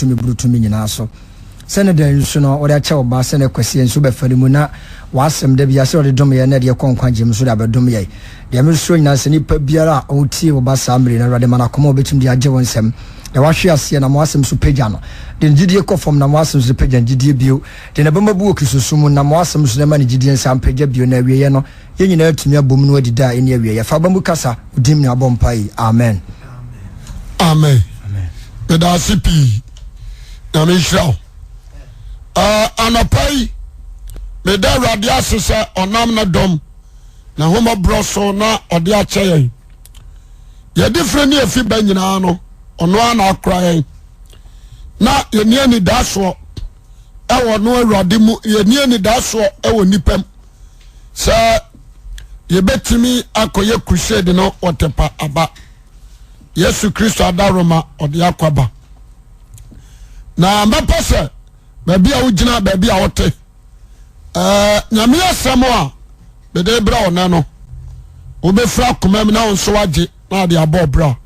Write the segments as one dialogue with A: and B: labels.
A: tumi boro tumi nyinaa so. Sɛ ne dɛn nso no, wode akyɛ wo Ba sɛ ne kwasia nso bɛfa ne mu na w'asɛm da biara sɛ ɔde dom yɛn na ɛde yɛkɔ nkwagye mu nso de abɛdom yɛn. Deɛ mesrɛ nyinaa sɛ nipa biara a ɔretie wo Ba saa mmere yi no, Awurade ma no akoma a ɔbɛtumi de agye wo nsɛm na wahwe aseɛ na ma w'asɛm nso pagya no. De ne gyidie kɔ fam na ma w'asɛm nso de pagya ne gyidie bio. De n'abam abu wɔ Kristosom mu na ma w'asɛm nso na ɛma ne gyidie nsa mpagya bio na awieɛ no yɛn nyinaa atumi abom no adi da a ɛnni awieɛ. Fa aba mu kasa, wo din mu na yɛabɔ mpaeɛ yi. Amen.
B: Amen. Meda ase pii. Nyame nhyira wo. Uh, anɔpa yi, meda Awurade ase sɛ ɔnam ne dɔm na homɔborɔ so na ɔde akyɛ yɛn. Yɛde firi ne efi ba nyinaa no, ɔno ara na akora yɛn. Na yɛni anidasoɔ ɛwɔ no Awurade mu, yɛni anidasoɔ ɛwɔ nipa mu sɛ yɛbɛtumi akɔyɛ crusade no wɔtepa aba. Yesu Kristo adaworoma ɔde akɔ aba. Na mɛpɛ sɛ baabi a wogyina baabi a wote ɛɛ nyame asɛm a mede brɛ wo nɛ no wobɛfiri akoma mu na wo nso wagye na ade abɔ ɔbra.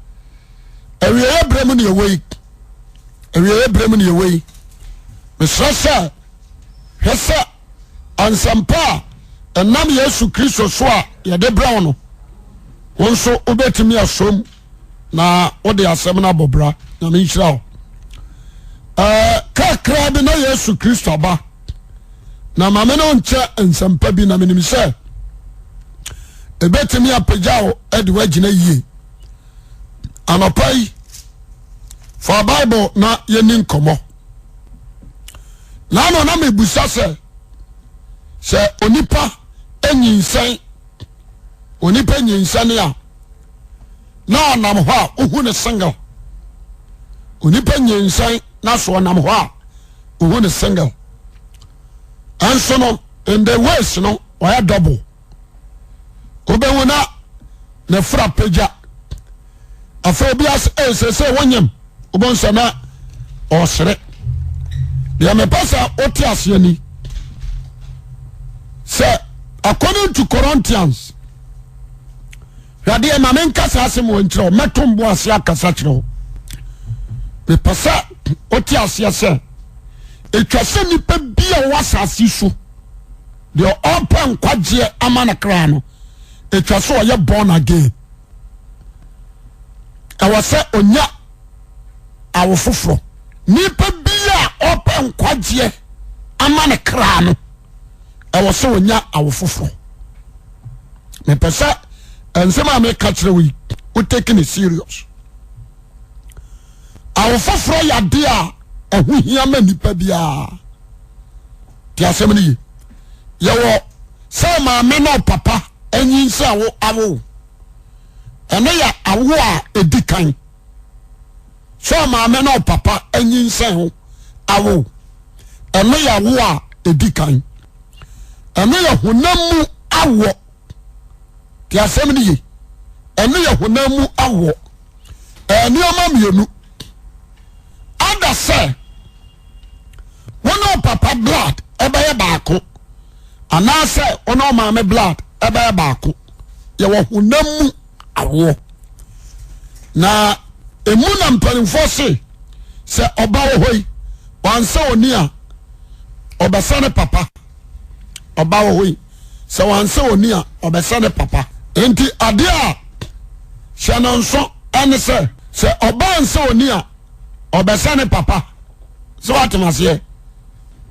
B: Awieɛ berɛ mu ne ɛwɔ yi awieɛ berɛ mu ne ɛwɔ yi mesrɛ sɛ hwɛ sɛ ansɛmpa a ɛnam Yesu Kristo so a yɛde brɛ wo no wo nso wobɛtumi asom na wode asɛm no abɔ bra. Nyame nhyira wo. Kakra bi na Yesu Kristo aba na maame no nkyɛ nsɛmpa bi na menim sɛ ɛbɛtumi apagya wo de woagyina yie. Anɔpa yi fa Bible na yɛni nkɔmmɔ. Na ano na mebusa sɛ sɛ onipa nyinsɛn onipa nyinsɛn a na ɔnam hɔ a wohu ne single onipa nyinsɛn na so ɔnam hɔ a wohu ne single ɛnso no in the ways no ɔyɛ double wobɛhu na nafura pagya afei obi ase ee sese wonyam wobɛhu sɛ na ɔsere deɛ mepɛ sɛ wote aseɛ ni sɛ according to Corinthians hwɛdeɛ ma menka saa asɛm wɔ nkyerɛ wo mɛto mbo ase akasa kyerɛ wo mepɛ sɛ wote aseɛ sɛ ɛtwa sɛ nnipa bi a wɔwɔ asase so deɛ ɔpɛ nkwagyeɛ ama no kra no ɛtwa sɛ ɔyɛ born again ɛwɔ sɛ ɔnya awo foforɔ nipa bi a ɔpɛ nkwagyeɛ ama no kra no ɛwɔ sɛ ɔnya awo foforɔ mepɛ sɛ nsɛm a meka kyerɛ wo yi wo take ne serious awo foforɔ yɛ adeɛ a ɛho hia ma nipa biara te asɛm no ye yɛwɔ sɛ maame ne papa anyinsɛn wo awo ɛno yɛ awo a ɛdi kan sɛ maame ne papa anyinsɛn wo awo ɛno yɛ awo a ɛdi kan ɛno yɛ honam mu awoɔ te asɛm no ye ɛno yɛ honam mu awoɔ ɛyɛ nneɛma mmienu ada sɛ wo ne wo papa blood ɛbɛyɛ baako anaasɛ wo ne wo maame blood ɛbɛyɛ baako yɛwɔ honam mu awoɔ na emu na mpanimfoɔ se sɛ ɔba wɔ hɔ yi wansɛ oni a ɔbɛsɛ ne papa ɔba wɔ hɔ yi sɛ wansɛ oni a ɔbɛsɛ ne papa nti adeɛ a hyɛ no nso ɛne sɛ sɛ ɔba ansɛ oni a ɔbɛsɛ ne papa sɛ watem aseɛ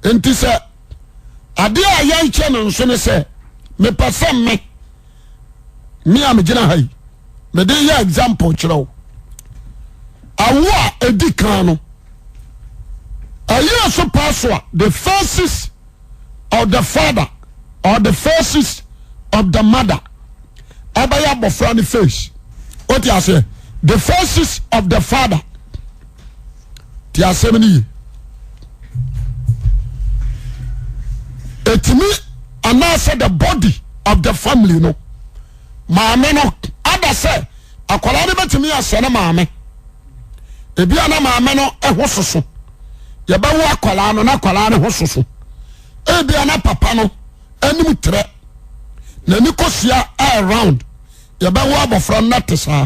B: nti sɛ adeɛ a yɛnkyɛ no nso ne sɛ mepɛ sɛ me me a megyina ha yi mede yɛ example kyerɛ wo awo a ɛdi kan no ɛyɛ so paa so a the faces of the father or the faces of the mother ɛbɛyɛ abɔfra ne face o ti aseɛ the faces of the father ti asɛm no yie etimi anaasɛ the body of the family no maame no ada sɛ akwadaa no bɛtumi asɛ ne maame ebi a na maame no ho soso yɛbɛwo akwadaa no na akwadaa no ho soso ebi a na papa no anim trɛ n'ani kɔsia ɛyɛ round yɛbɛwo abɔfra no na te saa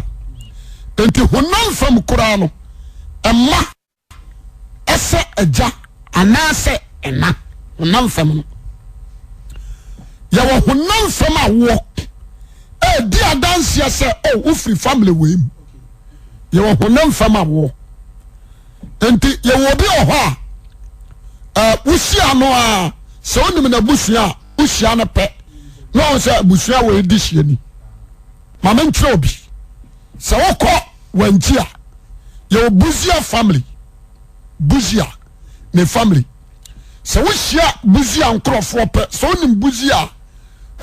B: nti honam fam koraa no ɛma. Wosɛ agya anaasɛ ɛna honam fam no. Yɛwɔ honam fam awoɔ ɛdi adanseɛ sɛ o oh, wofiri family wei mu. Yɛwɔ honam fam awoɔ. Nti yɛwɔ obi wɔ hɔ a wohyia no a sɛ wonim n'abusua a wohyia no pɛ na ɔhu sɛ abusua wei di hyia ni. Ma menkyerɛ obi sɛ wokɔ wankyi a yɛwɔ Buzia family Buzia ne family sɛ wohyia Buzia nkurɔfoɔ pɛ sɛ wonim Buzia a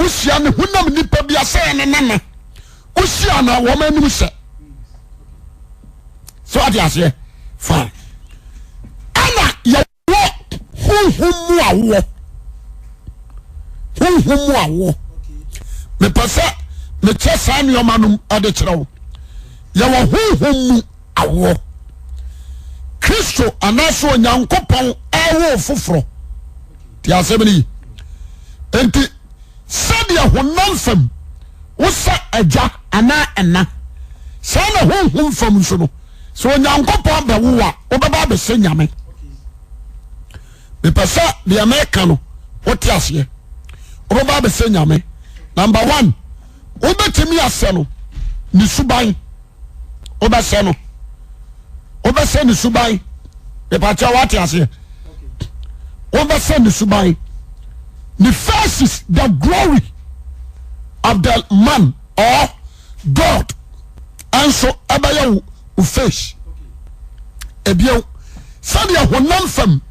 B: wohyia ne honam nipa bi asɛ yɛ ne nana wohyia na wɔn anim sɛ sɛ wate aseɛ fine ɛna yɛ Wɔ honhom mu awoɔ. Honhom mu awoɔ. Mepɛ sɛ mekyɛ saa nneɛma no de kyerɛ wo. Yɛwɔ honhom mu awoɔ. Kristo anaasɛ Onyankopɔn awo foforɔ. Te asɛm no yi. Enti sɛdeɛ honam fam wosɛ agya anaa ɛna, saa na honhom fam nso no sɛ onyankopɔn bɛwo a wobɛba abɛsɛ nyame mepɛ sɛ deɛ meka no wote aseɛ wobɛba abɛsɛ nyame number one wobɛtumi asɛ no ne suban wobɛsɛ no wobɛsɛ ne suban mepakyɛ woate aseɛ wobɛsɛ ne suban ne faces the glory of the man or God nso ɛbɛyɛ wo face ebio sɛdeɛ honam fam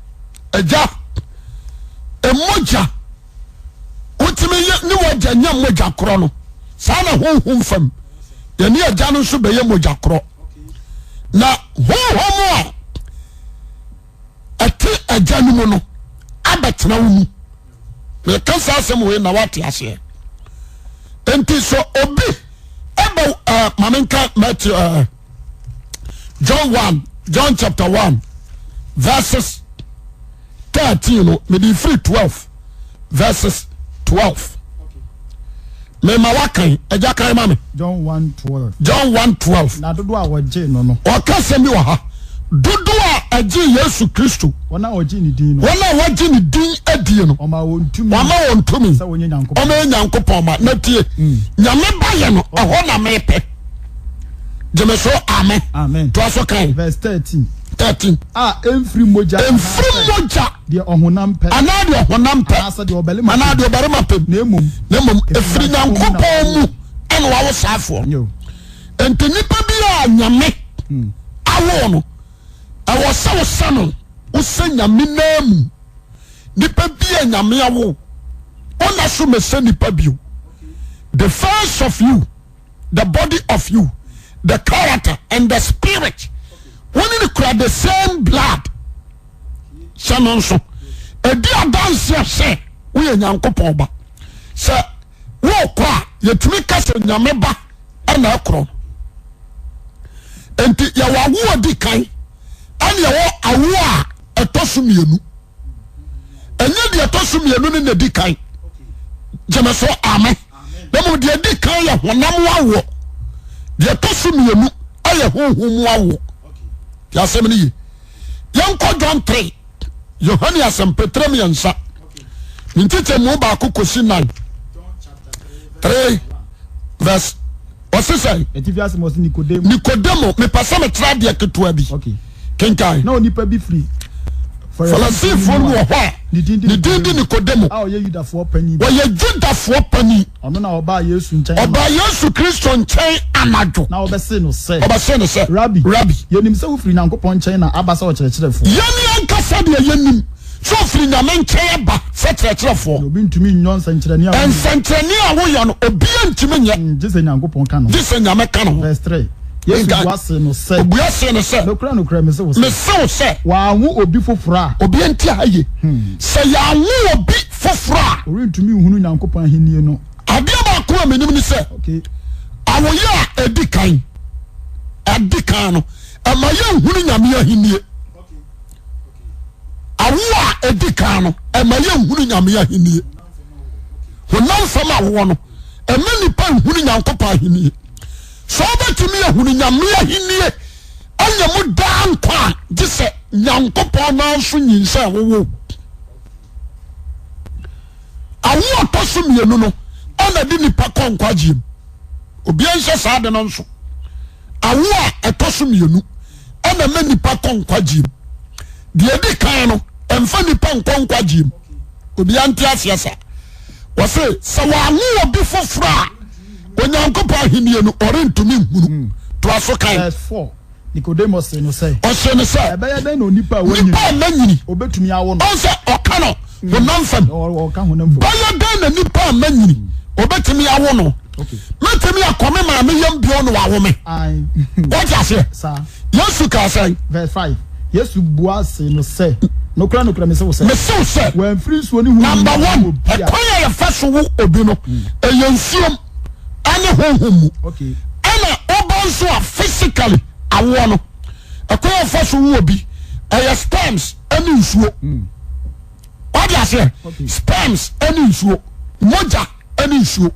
B: agya mogya wotumi yɛ ne wagya nya mogya korɔ no saa na honhom fam yɛne agya no nso bɛyɛ mogya korɔ na honhom a ɛte agya no mu no abɛtena wo mu meka saa asɛm wei na wate aseɛ nti sɛ obi ɛbɛ ɛɛ maame nka Matthew ɛɛ John 1 John chapter 1 verses 13 no mede firi 12 verses 12 mema wakan agya kan ma me.
C: John 1:12.
B: John 1:12.
C: Na dodoɔ a wɔgyee no no.
B: Ɔka sɛm bi wɔ ha. Dodoɔ a ɛgyee Yesu Kristo.
C: Wɔn a wɔgye ne din no.
B: Wɔn a wɔgye ne din adie no.
C: Ɔma wɔn tumi.
B: Ɔma wɔn tumi.
C: Sɛ wɔnyɛ Nyankopɔn.
B: Ɔma yɛ Nyankopɔn ma. Na tie. Mm. Nyame ba yɛ no ɛhɔ na mepɛ. Gyeme so amen.
C: Amen.
B: Toa so kan.
C: Verse 13.
B: 13.
C: A ɛmfiri mogya.
B: Ɛmfiri mogya.
C: Deɛ ɔhonam pɛ.
B: Anaa deɛ ɔhonam pɛ.
C: Anaasɛ deɛ ɔbarima pɛ.
B: Anaa deɛ ɔbarima pɛ.
C: Na mmom.
B: Na mmom ɛfiri Nyankopɔn mu ɛna wawo saafoɔ. Nti nipa bi a Nyame hmm. awo no ɛwɔ sɛ wosɛ no wosɛ Nyame naa mu. Nipa bi a Nyame awo wona so mɛsɛ nipa bio. The first of you. the body of you the character and the spirit wɔn ne kura the same blood hyɛ no nso ɛdi adanseɛ sɛ woyɛ nyankopɔn ba sɛ wokɔ a yɛtumi ka sɛ nyame ba ɛna ɛkorɔ nti yɛwɔ awoɔ di kan ɛne yɛwɔ awoɔ a ɛtɔ so mmienu ɛnyɛ deɛ ɛtɔ so mmienu no na ɛdi kan gyeme so amen na mmom deɛ ɛdi kan yɛ honam awoɔ deɛ ɛtɔ so mmienu ɛyɛ honhom mu awoɔ deɛ asɛm no ye yɛnkɔ John 3 Yohane asɛmpa 3 ne nkyekyɛ mu baako kɔsi 9 3 verse ɔse sɛ
C: Atifi asɛm ɔse Nikodemo.
B: Nikodemo mepɛ sɛ mekyerɛ adeɛ ketewa bi.
C: Okay.
B: Kenkan.
C: Na onipa bi firi
B: Farisifoɔ no wɔ hɔ a
C: ne din
B: ne din de Nikodemo.
C: A ɔyɛ Yudafoɔ panin.
B: Ɔyɛ Yudafoɔ panin.
C: Ɔno na ɔbaa Yesu nkyɛn.
B: Ɔbaa Yesu Kristo nkyɛn anadwo.
C: Na ɔbɛsee no sɛ.
B: Ɔbɛsee no sɛ.
C: Rabi.
B: Rabi.
C: Yɛnim sɛ wofiri Nyankopɔn nkyɛn na aba sɛ ɔkyerɛkyerɛfoɔ.
B: Yɛn ankasa deɛ yɛnim sɛ ɔfiri Nyame nkyɛn aba sɛ kyerɛkyerɛfoɔ.
C: Na obi ntumi nyɔ nsɛnkyerɛnne a woyɛ.
B: Nsɛnkyerɛnne a woyɛ no, obiara ntumi nyɛ.
C: Mm, gye sɛ Nyankopɔn ka ne ho.
B: Gye sɛ Nyame ka ne ho.
C: Verse 3. Yesu bua see no sɛ.
B: Obua see no sɛ.
C: Nokorɛ nokorɛ mese wo sɛ.
B: Mese wo sɛ.
C: Wɔanwo obi foforɔ a.
B: Obiara nti ha ye. Hmm. Sɛ yɛanwo obi foforɔ a.
C: Ɔrentumi nhunu Nyankopɔn ahennie no.
B: Adeɛ baako a menim ne sɛ.
C: Okay.
B: Awoyɛ a ɛdi kan, ɛdi kan no, ɛma yɛnhunu Nyame ahennie. Awo a ɛdi kan no, ɛma yɛnhunu Nyame ahennie. Honam fam awoɔ no, ɛma nipa nhunu Nyankopɔn ahennie. Sɛ wobɛtumi ahunu Nyame ahennie anya mu daa nkwa a, gye sɛ Nyankopɔn nan so nyinsɛn wowo. Awo ɔtɔ so mmienu no ɛna de nipa kɔ nkwagyeɛ mu. Obiara nhyɛ saa ade no nso. Awo a ɛtɔ so mmienu ɛna ɛma nipa kɔ nkwagyeɛ mu. Deɛ ɛdi kan no ɛmfa nipa nkɔ nkwagyeɛ mu. Obiara nte aseɛ sa. Wɔse sɛ wɔanwo obi foforɔ a Onyankopɔn ahennie no ɔrentumi nhunu. Toa so kan.
C: Verse 4. Nicodemus see no sɛ.
B: Ɔsee no sɛ.
C: Ɛbɛyɛ dɛn na onipa a wanyini.
B: Nipa a manyini.
C: Obetumi awo no.
B: Ɔn sɛ ɔka no hmm. honam fam.
C: Ɔka honam fam.
B: Bɛyɛ dɛn na nipa a manyini obetumi awo no. Mɛtumi akɔ me maame yam bio na wawo me. Wɔte aseɛ. Yesu kaa sɛn.
C: Verse 5. Yesu bua see no sɛ. Nokorɛ nokorɛ mese wo sɛ.
B: Mese wo sɛ.
C: Wɔamfiri nsuo ne honhom mu
B: Number one, ɛkwan a yɛfa so wo obi no, hmm. ɛyɛ nsuom. ɛne honhom mu ɛna ɔba nso a physically awoɔ no ɛkwan a ɔfa so wo obi ɛyɛ sperms ɛne nsuo hmm. wade aseɛ sperms ɛne nsuo mogya ɛne nsuo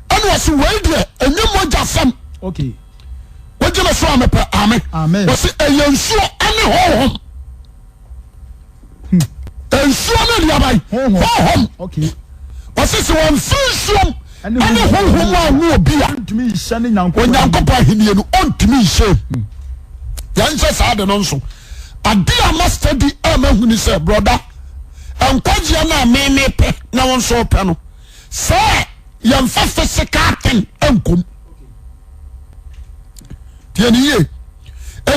B: ɛna ɔsi wei deɛ ɛnyɛ mogya sɛm wogye me so a mepɛ ame wɔsi ɛyɛ nsuo ɛne honhom. nsuo ne deɛ aban honhom ɔsi sɛ wɔn fi nsuom ɛne honhom a wo obi a Onyankopɔn ahenni no ɔntumi nhyɛ mu yɛn nhyɛ saa de no nso ade a ma study a ma hu ni sɛ broda nkwagyeɛ no a meme pɛ na wɔn nso pɛ no sɛ yɛnfa physical thing nkom tiɛ ne yie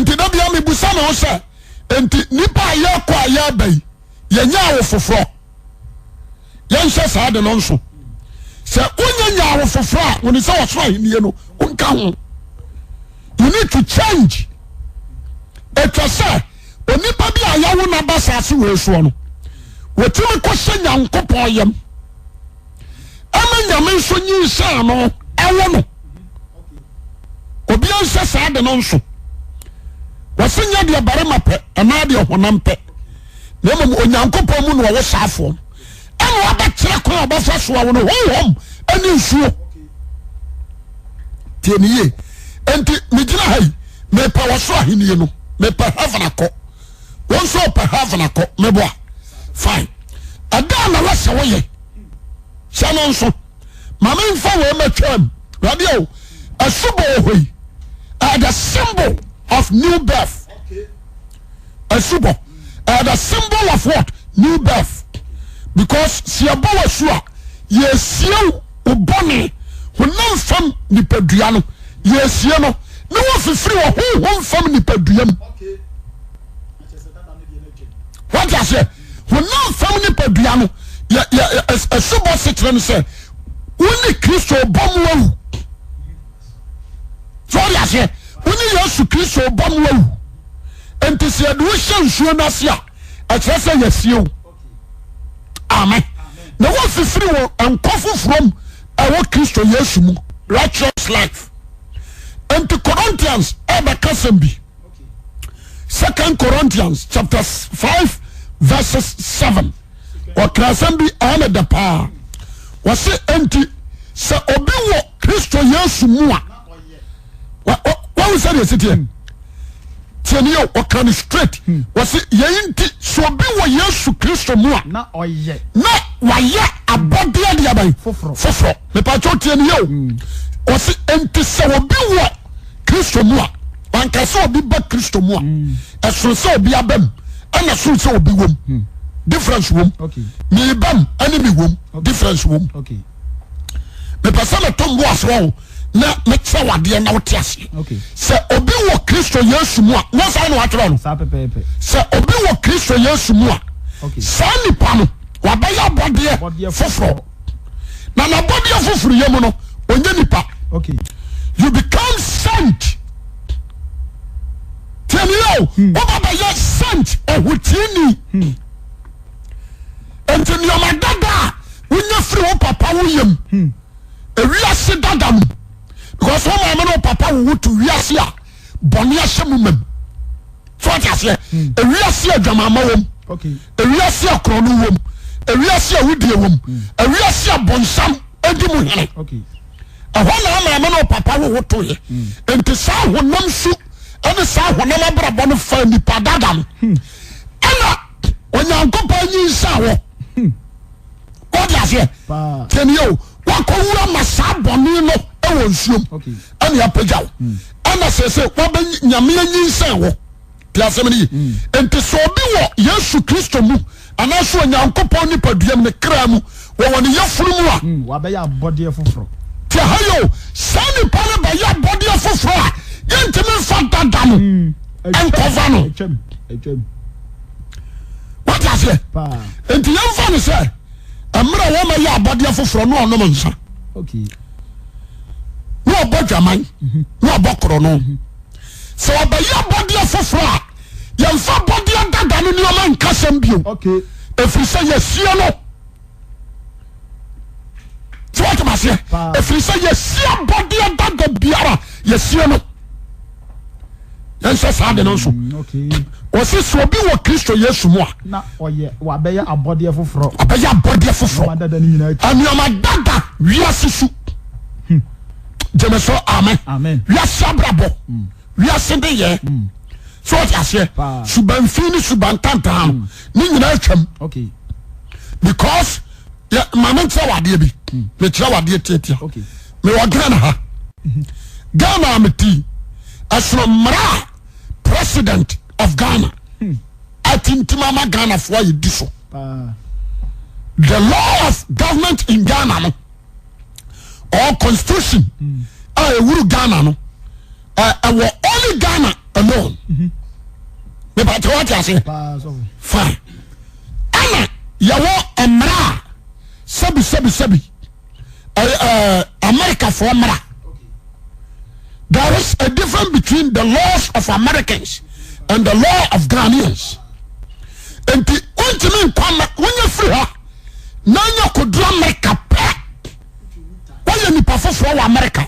B: nti da bia mebusa me ho sɛ Enti nnipa a yɛkɔ a yɛba yi, yɛnyɛ awo foforɔ. Yɛnhyɛ saa de no nso. Sɛ wonyɛ nya awo foforɔ a, wɔn sɛ wɔsoro ahennie no, wonka ho. You need to change. Atwa sɛ onipa bi a yɛwo n'aba saase wei soɔ no, wɔtumi kɔhyɛ Nyankopɔn yam. Ɛma Nyame nso nyinsɛn no ɛwo no. Obiara nhyɛ saa de no nso. Wɔse nyɛ deɛ barima pɛ anaa deɛ honam pɛ, na mmom Onyankopɔn mu na ɔwɔ saa afoɔ no. Ɛna wabɛkyerɛ kwan a ɔbɛfa so awo no honhom ne nsuo. Tie ne yie. Enti megyina ha yi, mepɛ ɔsoro ahennie no, mepɛ heaven akɔ. Wɔn nso ɔpɛ heaven akɔ, meboa. Fine. Ɛda na wɔsɛ woyɛ. Hyɛ no nso. Ma me nfa wei ma twam. Wurade o, asubɔ wɔ hɔ yi. Ɛyɛ the symbol of new birth. Asubɔ ɛyɛ the symbol of what? New birth. Because si ɛbɔ wɔ asu a, yɛsie wo bɔne honam fam nipadua no, yɛsie no ne wɔfifiri wɔ honhom fam nipadua mu. Wate aseɛ? Honam fam nipadua no yɛ yɛ asubɔ sekyerɛ no sɛ wo ne Kristo bɔ mu awu. So wate aseɛ? Wo ne Yesu Kristo bɔ mu awu. Nti sɛ yɛde wo hyɛ nsuo no ase a, ɛkyerɛ sɛ yɛasie wo. Amen. Na wofifiri wɔ nkwa foforɔ mu ɛwɔ Kristo Yesu mu, righteous life. Nti Corinthians ɛbɛka sɛm bi. Second Corinthians chapter 5 verses 7. Ɔka asɛm bi ɛyɛ me dɛ paa. Wɔse enti sɛ obi wɔ Kristo Yesu mu a, wɔn sɛ deɛ ɛsi teɛ. Tiɛ ni yɛ ɔka no straight. Hmm. Wɔse yɛn nti sɛ obi wɔ Yesu Kristo mu a,
C: na ɔyɛ
B: na wayɛ abɔdeɛ deɛ bɛn foforɔ. Mepatwa tiɛ ni yɛ o. Hmm. Wɔse enti sɛ obi wɔ Kristo mu a, wanka sɛ obi ba Kristo mu a, hmm. ɛsono sɛ obi aba mu ɛna ɛsono sɛ obi wom. Hmm. Difference wom. Meba mu ɛne me wom. Difference wom. Mepɛ sɛ meto mbo ase wɔ na mekyerɛ wadeɛ na wote aseɛ. Sɛ obi wɔ Kristo Yesu mu a, nyɛ saa na watwerɛ no. Sɛ obi wɔ Kristo Yesu mu a, saa nipa no wabɛyɛ abɔdeɛ foforɔ. Na n'abɔdeɛ foforɔ yɛ mu no, ɔnyɛ nipa. You become saint. Tiɛniyɛ o, hmm. woba bɛyɛ saint ɔhotieni. Hmm. Nti nneɛma dada a wonya firi wo papa wo yam, hmm. ewiase dada no, because wo maame ne wo papa wo to wiase a bɔne ahyɛ mu mam. So ɔte aseɛ, ewiase adwamama wɔm, ewiase akorɔno wɔm, ewiase awudie wɔm, ewiase abɔnsam edi mu hene. Ɛhɔ na amaame ne ɔpapa wowo toeɛ. Hmm. Nti saa honam su ne saa honam abrabɔ no fa nipa dada no. Hmm. Ɛna Onyankopɔn nyinsa wɔ. Wɔde aseɛ. Tiɛniyɛ o, wakɔwu ama saa bɔne no wɔ nsuom. Ɛna apagya wo. Ɛna sɛsɛ wabɛ Nyame anyinsɛn wɔ. Te asɛm no yi. Nti sɛ obi wɔ Yesu Kristo mu anaasɛ Onyankopɔn nipadua mu ne kra mu wɔwɔ ne yafunu mu a.
C: Wabɛyɛ abɔdeɛ foforɔ.
B: Te ha yi o, saa nipa no bɛyɛ abɔdeɛ foforɔ a yɛntumi nfa dada no nkɔva no. Wate aseɛ? Nti yɛmfa no sɛ mmerɛ wɔma yɛ abɔdeɛ foforɔ na ɔnom nsa na ɔbɔ dwaman na ɔbɔ korɔ no. Sɛ ɔbɛyɛ abɔdeɛ foforɔ a yɛmfa abɔdeɛ dada no nneɛma nkasɛm bio. Ɛfiri sɛ yɛsie no. Sɛ wate maseɛ? Ɛfiri sɛ yɛsie abɔdeɛ dada biara yɛsie no. Yɛnhyɛ saa de no nso. Wɔsi sɛ obi wɔ Kristo Yesu mu a.
C: Na ɔyɛ wabɛyɛ abɔdeɛ foforɔ.
B: Ɔbɛyɛ abɔdeɛ foforɔ.
C: Nneɛma dada no nyinaa atwa.
B: Nneɛma dada wiase su. Gyeme so amen.
C: Amen.
B: Wiase abrabɔ. Wiase de yɛ. So ɔte aseɛ. Suban fi ne suban tantan no ne nyinaa atwam.
C: Okay.
B: Because yɛ maame nkyerɛ wɔ adeɛ bi. Mekyerɛ wɔ adeɛ tiatia.
C: Okay.
B: Mewɔ Ghana ha. Ghana a mete ɛsono mmara a president of Ghana atintim ama Ghanafoɔ a yɛdi so. The law of government in Ghana no or constitution a ɛwuru Ghana no ɛwɔ only Ghana alone. Mepatɛ wate ase? Fine. Ɛna yɛwɔ mmara a sɛbi sɛbi sɛbi Americafoɔ mmara. There is a difference between the laws of Americans and the law of Ghanaians. Nti wontumi nkɔ ama wonya firi ha na anya koduru America pɛ woyɛ nipa foforɔ wɔ America.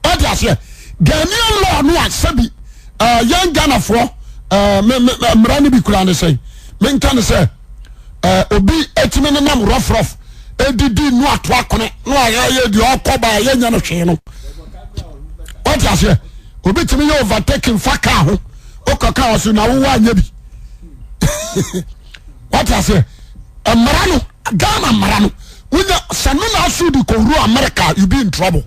B: Wode aseɛ Ghanaian law no a sɛbi yɛn Ghanafoɔ mmara no bi kura ne sɛn menka ne sɛ obi atumi nenam rough rough edidi nu ato akone na wayɛ deɛ ɔkɔ ba yɛ nyɛ no hwee no wate aseɛ obi tumi yɛ overtaking fa kaa ho wokɔ kaa ɔso na wowɔ anyɛ bi wate aseɛ mmara no Ghana mmara no wonya sɛ no na aso de kɔwuru America you be in trouble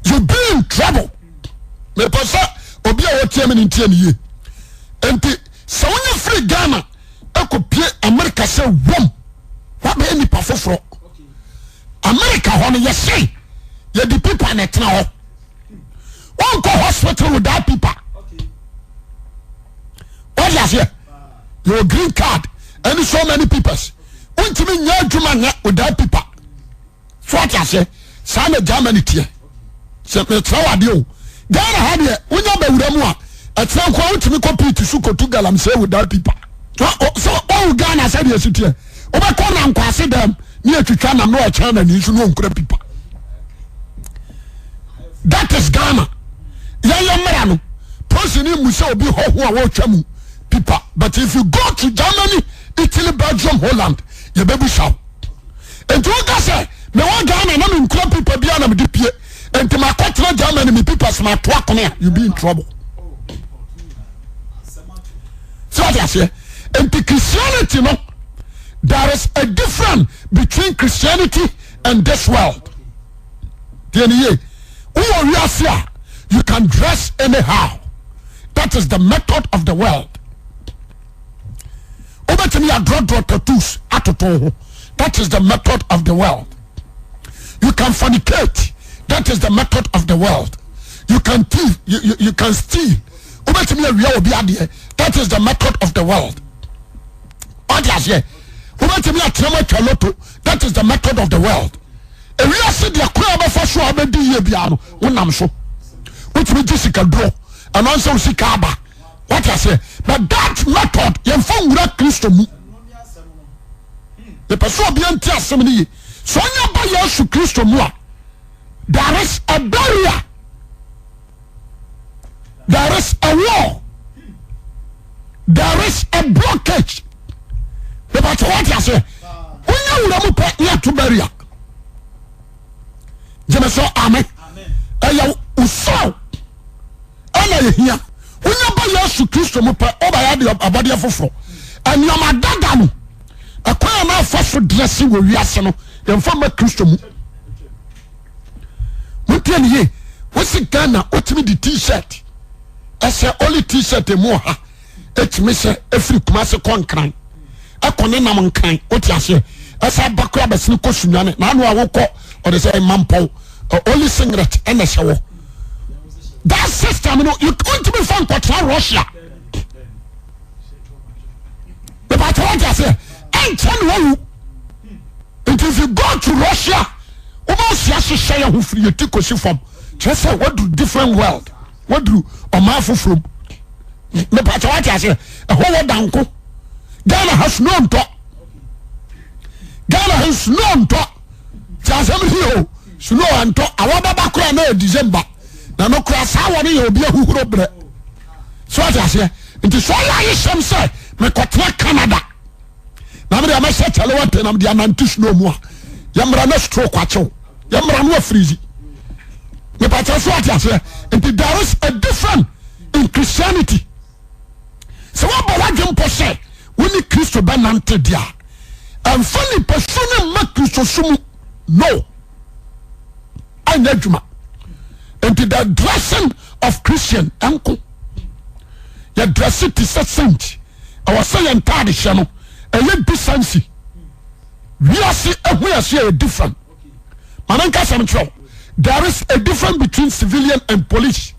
B: you be in trouble mepɛ sɛ obi a wɔtie me no ntie ne yie nti sɛ wonya firi Ghana ɛkɔpie Amerika sɛ wom wabɛyɛ nipa foforɔ Amerika hɔ no yɛse yɛde pipa na ɛtena hɔ wonkɔ hospital without pipa wode aseɛ yɛwɔ green card ɛne so many papers wontumi nyɛ adwuma nyɛ without pipa so ate aseɛ saa na Germany teɛ sɛ mekyerɛ wo adeɛ o Ghana ha deɛ wonya bawura mu a ɛkyerɛ nkoa wotumi kɔ pit so kɔtu galamsey without paper sɛ ɔwo Ghana sɛdeɛ ɛsi teɛ wobɛkɔ na nkwase dɛm ne atwitwa nam na ɔkyɛn na ne nso ne ɔnkura pipa that is Ghana yɛyɛ mmara no polisi ne mu sɛ obi hɔho a wɔretwa mu pipa but if you go to Germany Italy Belgium Holland yɛbɛbusa wo nti woka sɛ mewɔ Ghana na menkura pipa biara na mede pie nti makɔtena Germany me papers mato akone a you be in trouble sɛ wate aseɛ nti Christianity no there is a difference between Christianity and this world deɛ ne yie wowɔ wiase a you can dress anyhow that is the method of the world wobɛtumi adrɔdrɔ tattoos atoto ho that is the method of the world you can fornicate that is the method of the world you can thief you, you, you can steal wobɛtumi awia obi adeɛ that is the method of the world wate aseɛ wobɛtumi atenam atwa loto that is the method of the world ewiase deɛ kwan a wobɛfa so a wobɛdi yie biara no wonam so wotumi gye sikaduro ɛno ansɛ wo sika aba wate aseɛ but that method yɛmfa nwura Kristo mu mepɛ sɛ obia nti asɛm no ye sɛ ɔnya ba Yesu Kristo mu a there is a barrier there is a wall there is a blockage mepɛ sɛ wate aseɛ wonya wura mu pɛ ne ato barrier gyeme sɛ amen ɛyɛ wo soul ɛna yɛhia. Wonya ba Yesu Kristo mu pɛ, wobɛyɛ adeɛ abɔdeɛ foforɔ. Nneɛma dada no, ɛkwan a na afa so drɛse wɔ wiase no, yɛmfa mma Kristo mu. Montie ne yie. Wosi Ghana, wotumi de t-shirt ɛsɛ only t-shirt emu ɔha ɛtumi sɛ ɛfiri Kumase kɔ Nkran ɛkɔ ne nam Nkran wote aseɛ ɛsɛ abakora abɛsene kɔ Sunyane na ano a wokɔ ɔde sɛ Mampɔw only singlet ɛna ɛhyɛ wɔ that system no you wontumi fa nkɔtena Russia bɛbɛtɛ wote aseɛ ɛnkyɛ na wawu nti if you go to Russia wobɛwo si ahyehyɛ yɛ ho firi yɛ ti kɔsi fam kyerɛ sɛ waduru different world waduru ɔman foforɔ mu mepatɛ wate aseɛ ɛhɔ wɔ danko Ghana ha snow ntɔ Ghana ha snow ntɔ ti asɛm hi o snow antɔ awɔ bɛba koraa na yɛ December na no koraa saa wɔ no yɛ obi ahuhuro berɛ so wate aseɛ nti sɛ ɔyɛ ayehyɛm sɛ mekɔtena Canada na mede amɛhyɛ kyɛle wate na mede anante snow mu a yɛmmra na stroke akyew yɛmmra no afirizi mepakyɛ so ate aseɛ nti there is a difference in Christianity sɛ woabɔ w'adwe mpɔ sɛ wo ne Kristo bɛnante deɛ a ɛmfa nipasu no mma Kristosu mu no anyɛ adwuma nti the dressing of Christian ɛnko yɛ dresse te sɛ saint ɛwɔ sɛ yɛn ntaade hyɛ no ɛyɛ decency wiase ehu yɛ so yɛ different maame nka sɛm kyerɛw there is a difference between civilian and police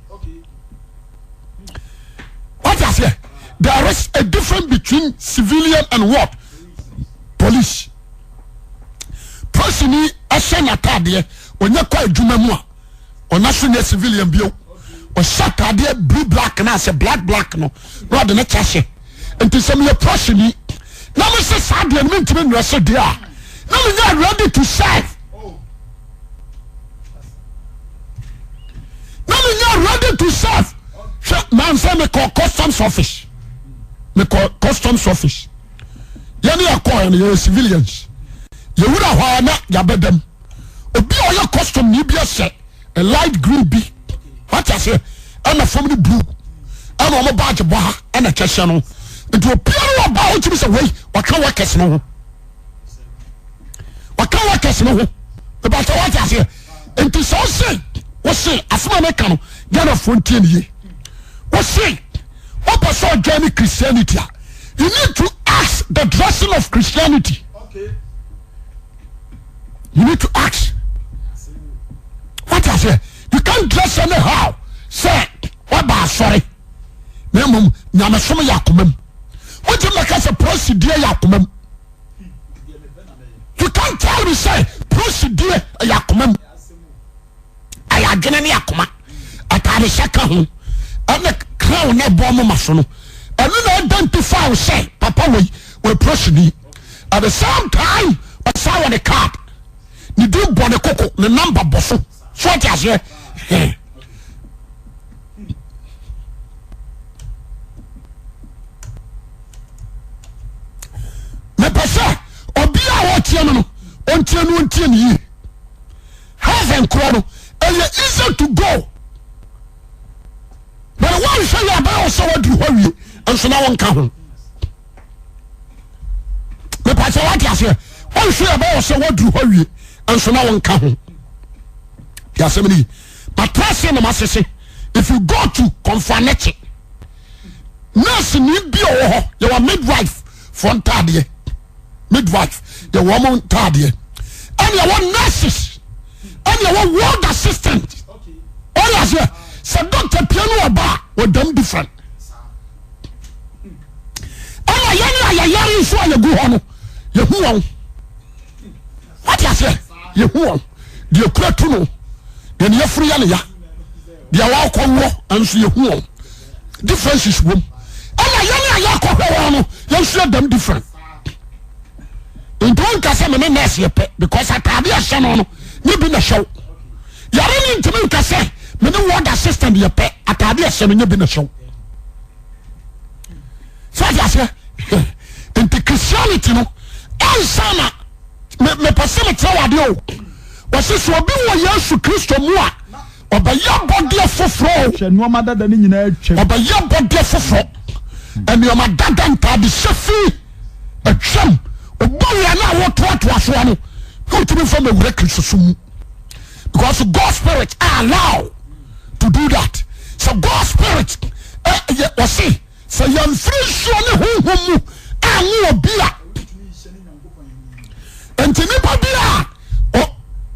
B: what you say there is a difference between civilian and what police polisini ɛhyɛ n'ataadeɛ ɔnyɛ kɔ adwuma mu a ɔna so nyɛ civilian bio ɔhyɛ ataadeɛ blue black na asɛ black black no na ɔde ne kyɛ hyɛ nti sɛ meyɛ polisini na me sɛ saa deɛ no mentumi nnrɛ sɛ deɛ a na menyɛ ready to serve na menyɛ ready to serve hwɛ mansɛ mekɔ customs office mekɔ customs office yɛne yɛkɔɛ no yɛyɛ civilians yɛwura hɔ a na yɛabɛdam obi a ɔyɛ custom ni bi ahyɛ a light green bi wate aseɛ ɛna fam no blue ɛna wɔn baagye bɔ ha ɛna kyɛ hyɛ no nti obiara wɔ ba a wotumi sɛ wei ɔka workers no ho ɔka workers no ho ìbàtɛ wate aseɛ nti sɛ ɔse ɔse asɛm a meka no Ghana foɔ ntie ne yie ɔse ɔpɛ sɛ ɔjoin ne Christianity a you need to ask the dressing of Christianity. Okay. You need to ask. What I say? You can't dress anyhow. Say, what ba sorry. Na mmom nyamesom yɛ akoma mu. Wogye mɛka sɛ prosidie yɛ akoma mu. You can't tell me say prosidie yɛ akoma mu. Ɛyɛ adwene ne akoma. Ataade hyɛ ka ho. Ɛne crown na ɛbɔ moma so no. Ɛno na identify wo sɛ papa wei wɔ prosini. At the same time ɔsan wɔ ne card. Ne din bɔ ne koko, ne number bɔ so. So ɔte aseɛ. Mepɛ sɛ obi a ɔteɛ no no ɔntie no ɔntie no yie. Heaven korɔ no ɛyɛ easy to go. But wɔnhwɛ yɛ abɛyɛ wɔ sɛ waduru hɔ awie nso na wɔnka ho. Mepa sɛ wate aseɛ wɔnhwɛ yɛ abɛyɛ wɔ sɛ waduru hɔ awie nso na wɔnka ho. Yɛ asɛm no yi. Matra ase na masese. If you go to Kɔnfoanekye, nurse ni bi a ɔwɔ hɔ yɛwɔ midwife foɔ ntaadeɛ. Midwife yɛwɔ wɔn ntaadeɛ. Ɛna yɛwɔ nurses. Ɛna yɛwɔ ward assistant. Ɔyɛ aseɛ sɛ doctor pie no ɔba a ɔdam different. Ɛna yɛn a yɛyare nso a yɛgu hɔ no yɛhu wɔn. Wate aseɛ yɛhu wɔn deɛ kura tu no deɛ ne yɛfuru yɛ ne ya deɛ wɔakɔ wɔ nso yɛhu wɔn differences wom. Ɛna yɛn a yɛakɔhwɛ wɔn no yɛn nso yɛ dam different. Nti wɔn nka sɛ mene nurse yɛ pɛ because ataade ɛhyɛ no no nye bi na ɛhyɛ wo. Yàrá ni ntumi nka sɛ mene ward assistant yɛ pɛ ataade ɛhyɛ no nye bi na ɛhyɛ wo. Sɛ ɔte aseɛ nti Christianity no ansa na mepɛ sɛ mekyerɛ wo adeɛ o. Wɔsi sɛ obi wɔ Yesu Kristo mu a. Ɔbɛyɛ abɔdeɛ foforɔ o.
C: Hwɛ, nneɛma dada no nyinaa atwam.
B: Ɔbɛyɛ abɔdeɛ foforɔ. Nneɛma dada ntaade hyɛ fi atwam. Ɔbɔ wura no a wɔtoatoa soɔ no, wontumi nfa mɛwura Kristosom mu. Because God spirit allow to do that. Sɛ God spirit yɛ ɔse sɛ yɛmfiri nsuo ne honhom mu anwo obi a nti nipa bi a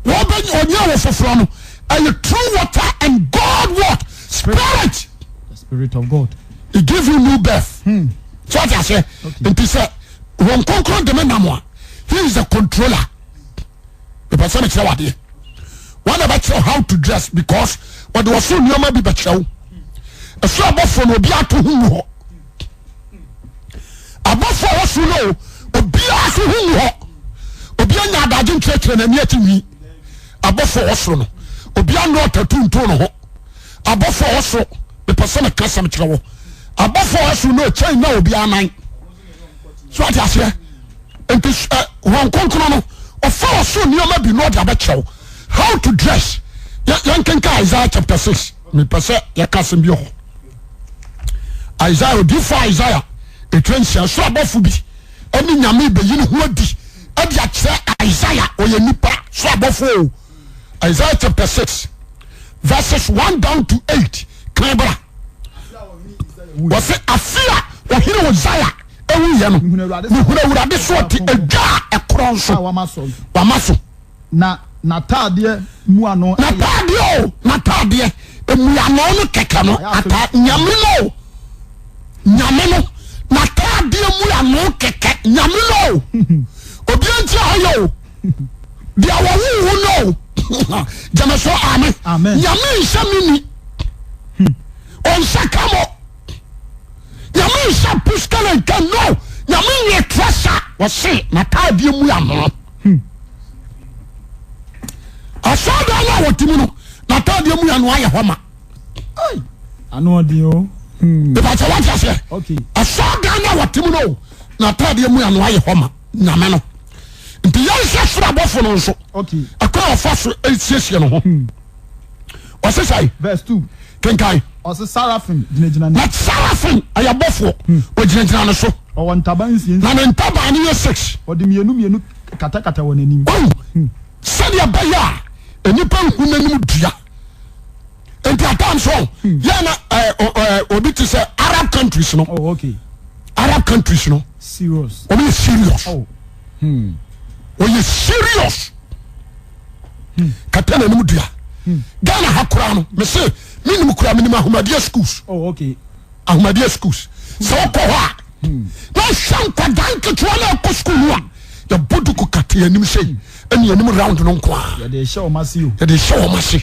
B: ɔnyɛ wɔ foforɔ no ɛyɛ true water and God what spirit.
C: The spirit of God.
B: It give you new birth. Hmm. So ɔte aseɛ nti sɛ wɔn nkonkron de me nam a he is the controller. Mepɛ sɛ mekyerɛ wadeɛ wɔn na bɛkyerɛ how to dress because wɔde wɔso nneɛma bi bɛkyerɛ wo ɛso abɔfoɔ no obi ato ho ngu hɔ abɔfoɔ a wɔso no obiara so ho ngu hɔ obi anya adagye nkyerɛkyerɛ n'ani akyi nwi abɔfoɔ a wɔsoro no obi ano ɔtatu nto ne ho abɔfoɔ a wɔsoro mepɛ sɛ meka sɛm kyerɛ wo abɔfoɔ a wɔsoro no kyɛn na obi anan so ate aseɛ nti ɛ wɔn nkonkron no ɔfa ɔsoro nneɛma bi na ɔde abɛkyerɛw how to dress yɛn kenka Isaiah chapter 6 mepɛ sɛ yɛka asɛm bi hɔ Isaiah odifo Isaiah etwa nhyia so abɔfo bi ɛne nyame bɛyi ne ho adi ɛde akyerɛ Isaiah ɔyɛ nipa so abɔfo o Isaiah chapter 6 verses 1 down to 8 kan bra wɔsɛ afe a ɔhene Hosea ewuiɛ no mehunu Awurade so ɔte adwa a ɛkorɔn so wama so
C: na n'ataadeɛ mmuano
B: n'ataadeɛ o n'ataadeɛ mmuano no kɛkɛ no ata nyame no o nyame no n'ataadeɛ mmuano kɛkɛ nyame no o obi nti a ɔyɛ o deɛ wɔwo wo no o gyeme so amen nyame nhyɛ me ni ɔnhyɛ kamo nyame nhyɛ puskele nka no nyame nyɛ trɔsa wɔse n'ataadeɛ mu ano hmm. Asɔɔdan no a wɔte mu no n'ataadeɛ mu ano ayɛ hɔ ma ìbàkyɛ wate aseɛ asɔɔdan no a wɔte mu no n'ataadeɛ mu ano ayɛ hɔ ma nyame no nti yɛnhwɛ soro abɔfo no nso ɛkwan a ɔfa so siesie ne ho hmm. Ɔse sɛe?
C: Verse 2.
B: Kenkan.
C: Ɔse Sarafim gyinagyina ne.
B: Na Sarafim ɛyɛ bɔfoɔ hmm. Ɔgyinagyina ne so.
C: Ɔwɔ ntaban nsia nsia.
B: Na ne ntaban no yɛ six.
C: Ɔde mmienu mmienu katakata wɔn anim.
B: Ɔhu hmm. Sɛdeɛ ɛbɛyɛ a nnipa nhu n'anim dua. Nti at times so hmm. yɛ na ɛɛ obi te sɛ Arab countries no.
C: Oh, okay.
B: Arab countries no.
C: Serious.
B: Wɔn yɛ serious.
C: Oh. Hmm.
B: Wɔyɛ serious. Kata n'anim dua. Ghana ha koraa no mese menim koraa menim ahomadeɛ schools.
C: Oh, okay.
B: Ahomadeɛ schools. Sɛ wokɔ hɔ a na hwɛ nkwadaa nketewa na ɛkɔ school no a yɛbɔ duku kata anim sei ɛne anim round no nko a.
C: Yɛde hyɛ wɔn ase o.
B: Yɛde hyɛ wɔn ase.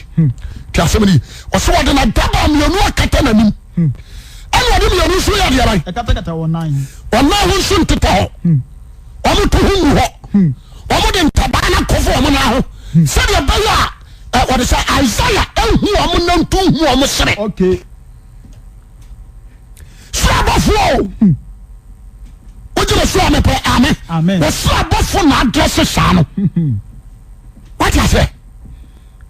B: Ti asɛm ni ɔsɛ wɔde n'adaba mmienu akata n'anim. Ɛna ɔde mmienu nso yɛ adeɛ ban.
C: Ɛkatakata wɔn nan.
B: Wɔn nan ho nso ntetɛ hɔ. Wɔn to ho ngu hɔ. Wɔn de ntaban no akɔfo wɔn nan ho. Sɛdeɛ ɛbɛyɛ a wɔde sɛ Isaiah ehu wɔn nantu hu wɔn sere.
C: Okay.
B: Soro abɔfoɔ o. Wogye me so a mepɛ amen.
C: Amen.
B: Wɔsoro abɔfo na adrɛse saa no. Wate aseɛ?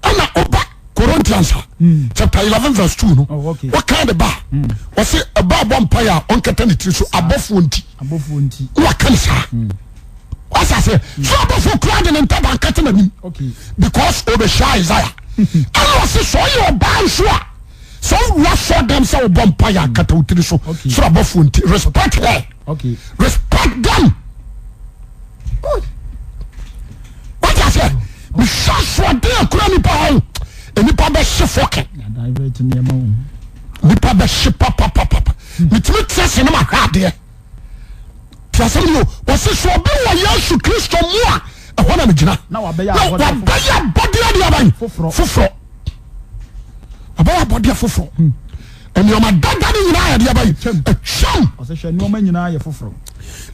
B: Ɛna ɔba Corinthians a hmm. chapter 11 verse 2 no.
C: Oh, okay.
B: Wɔka de ba. Hmm. Wɔse ɛba abɔ mpaeɛ a ɔnkata ne tiri so abɔfoɔ nti.
C: Abɔfoɔ nti.
B: Na waka ne saa. Hmm. Wate aseɛ? So abɔfoɔ kura de ne ntaban kata n'anim.
C: Okay.
B: Because ɔbɛhyia Isaiah. Ɛna ɔse sɛ ɔyɛ ɔbaa nso a sɛ wowura sɔ dɛm sɛ wobɔ mpa yɛ akata wo tiri so soro abɔfoɔ nti respect her respect them wate aseɛ mehwɛ asoɔden akura nipa hɔ nipa bɛhye fɔke nipa bɛhye papapapa metumi te ase ne mahwɛ adeɛ Te asɛm no o. Wɔsi sɛ obi wɔ Yesu Kristo mu a, ɛhɔ na megyina.
C: Na wabɛyɛ
B: Na wabɛyɛ abɔdeɛ deɛ bɛn?
C: Foforɔ.
B: Foforɔ. Wabɛyɛ abɔdeɛ foforɔ. Hmm. Nneɛma dada no nyinaa yɛ deɛ bɛn? Atwam.
C: Ɔsɛ hwɛ nneɛma nyinaa yɛ foforɔ.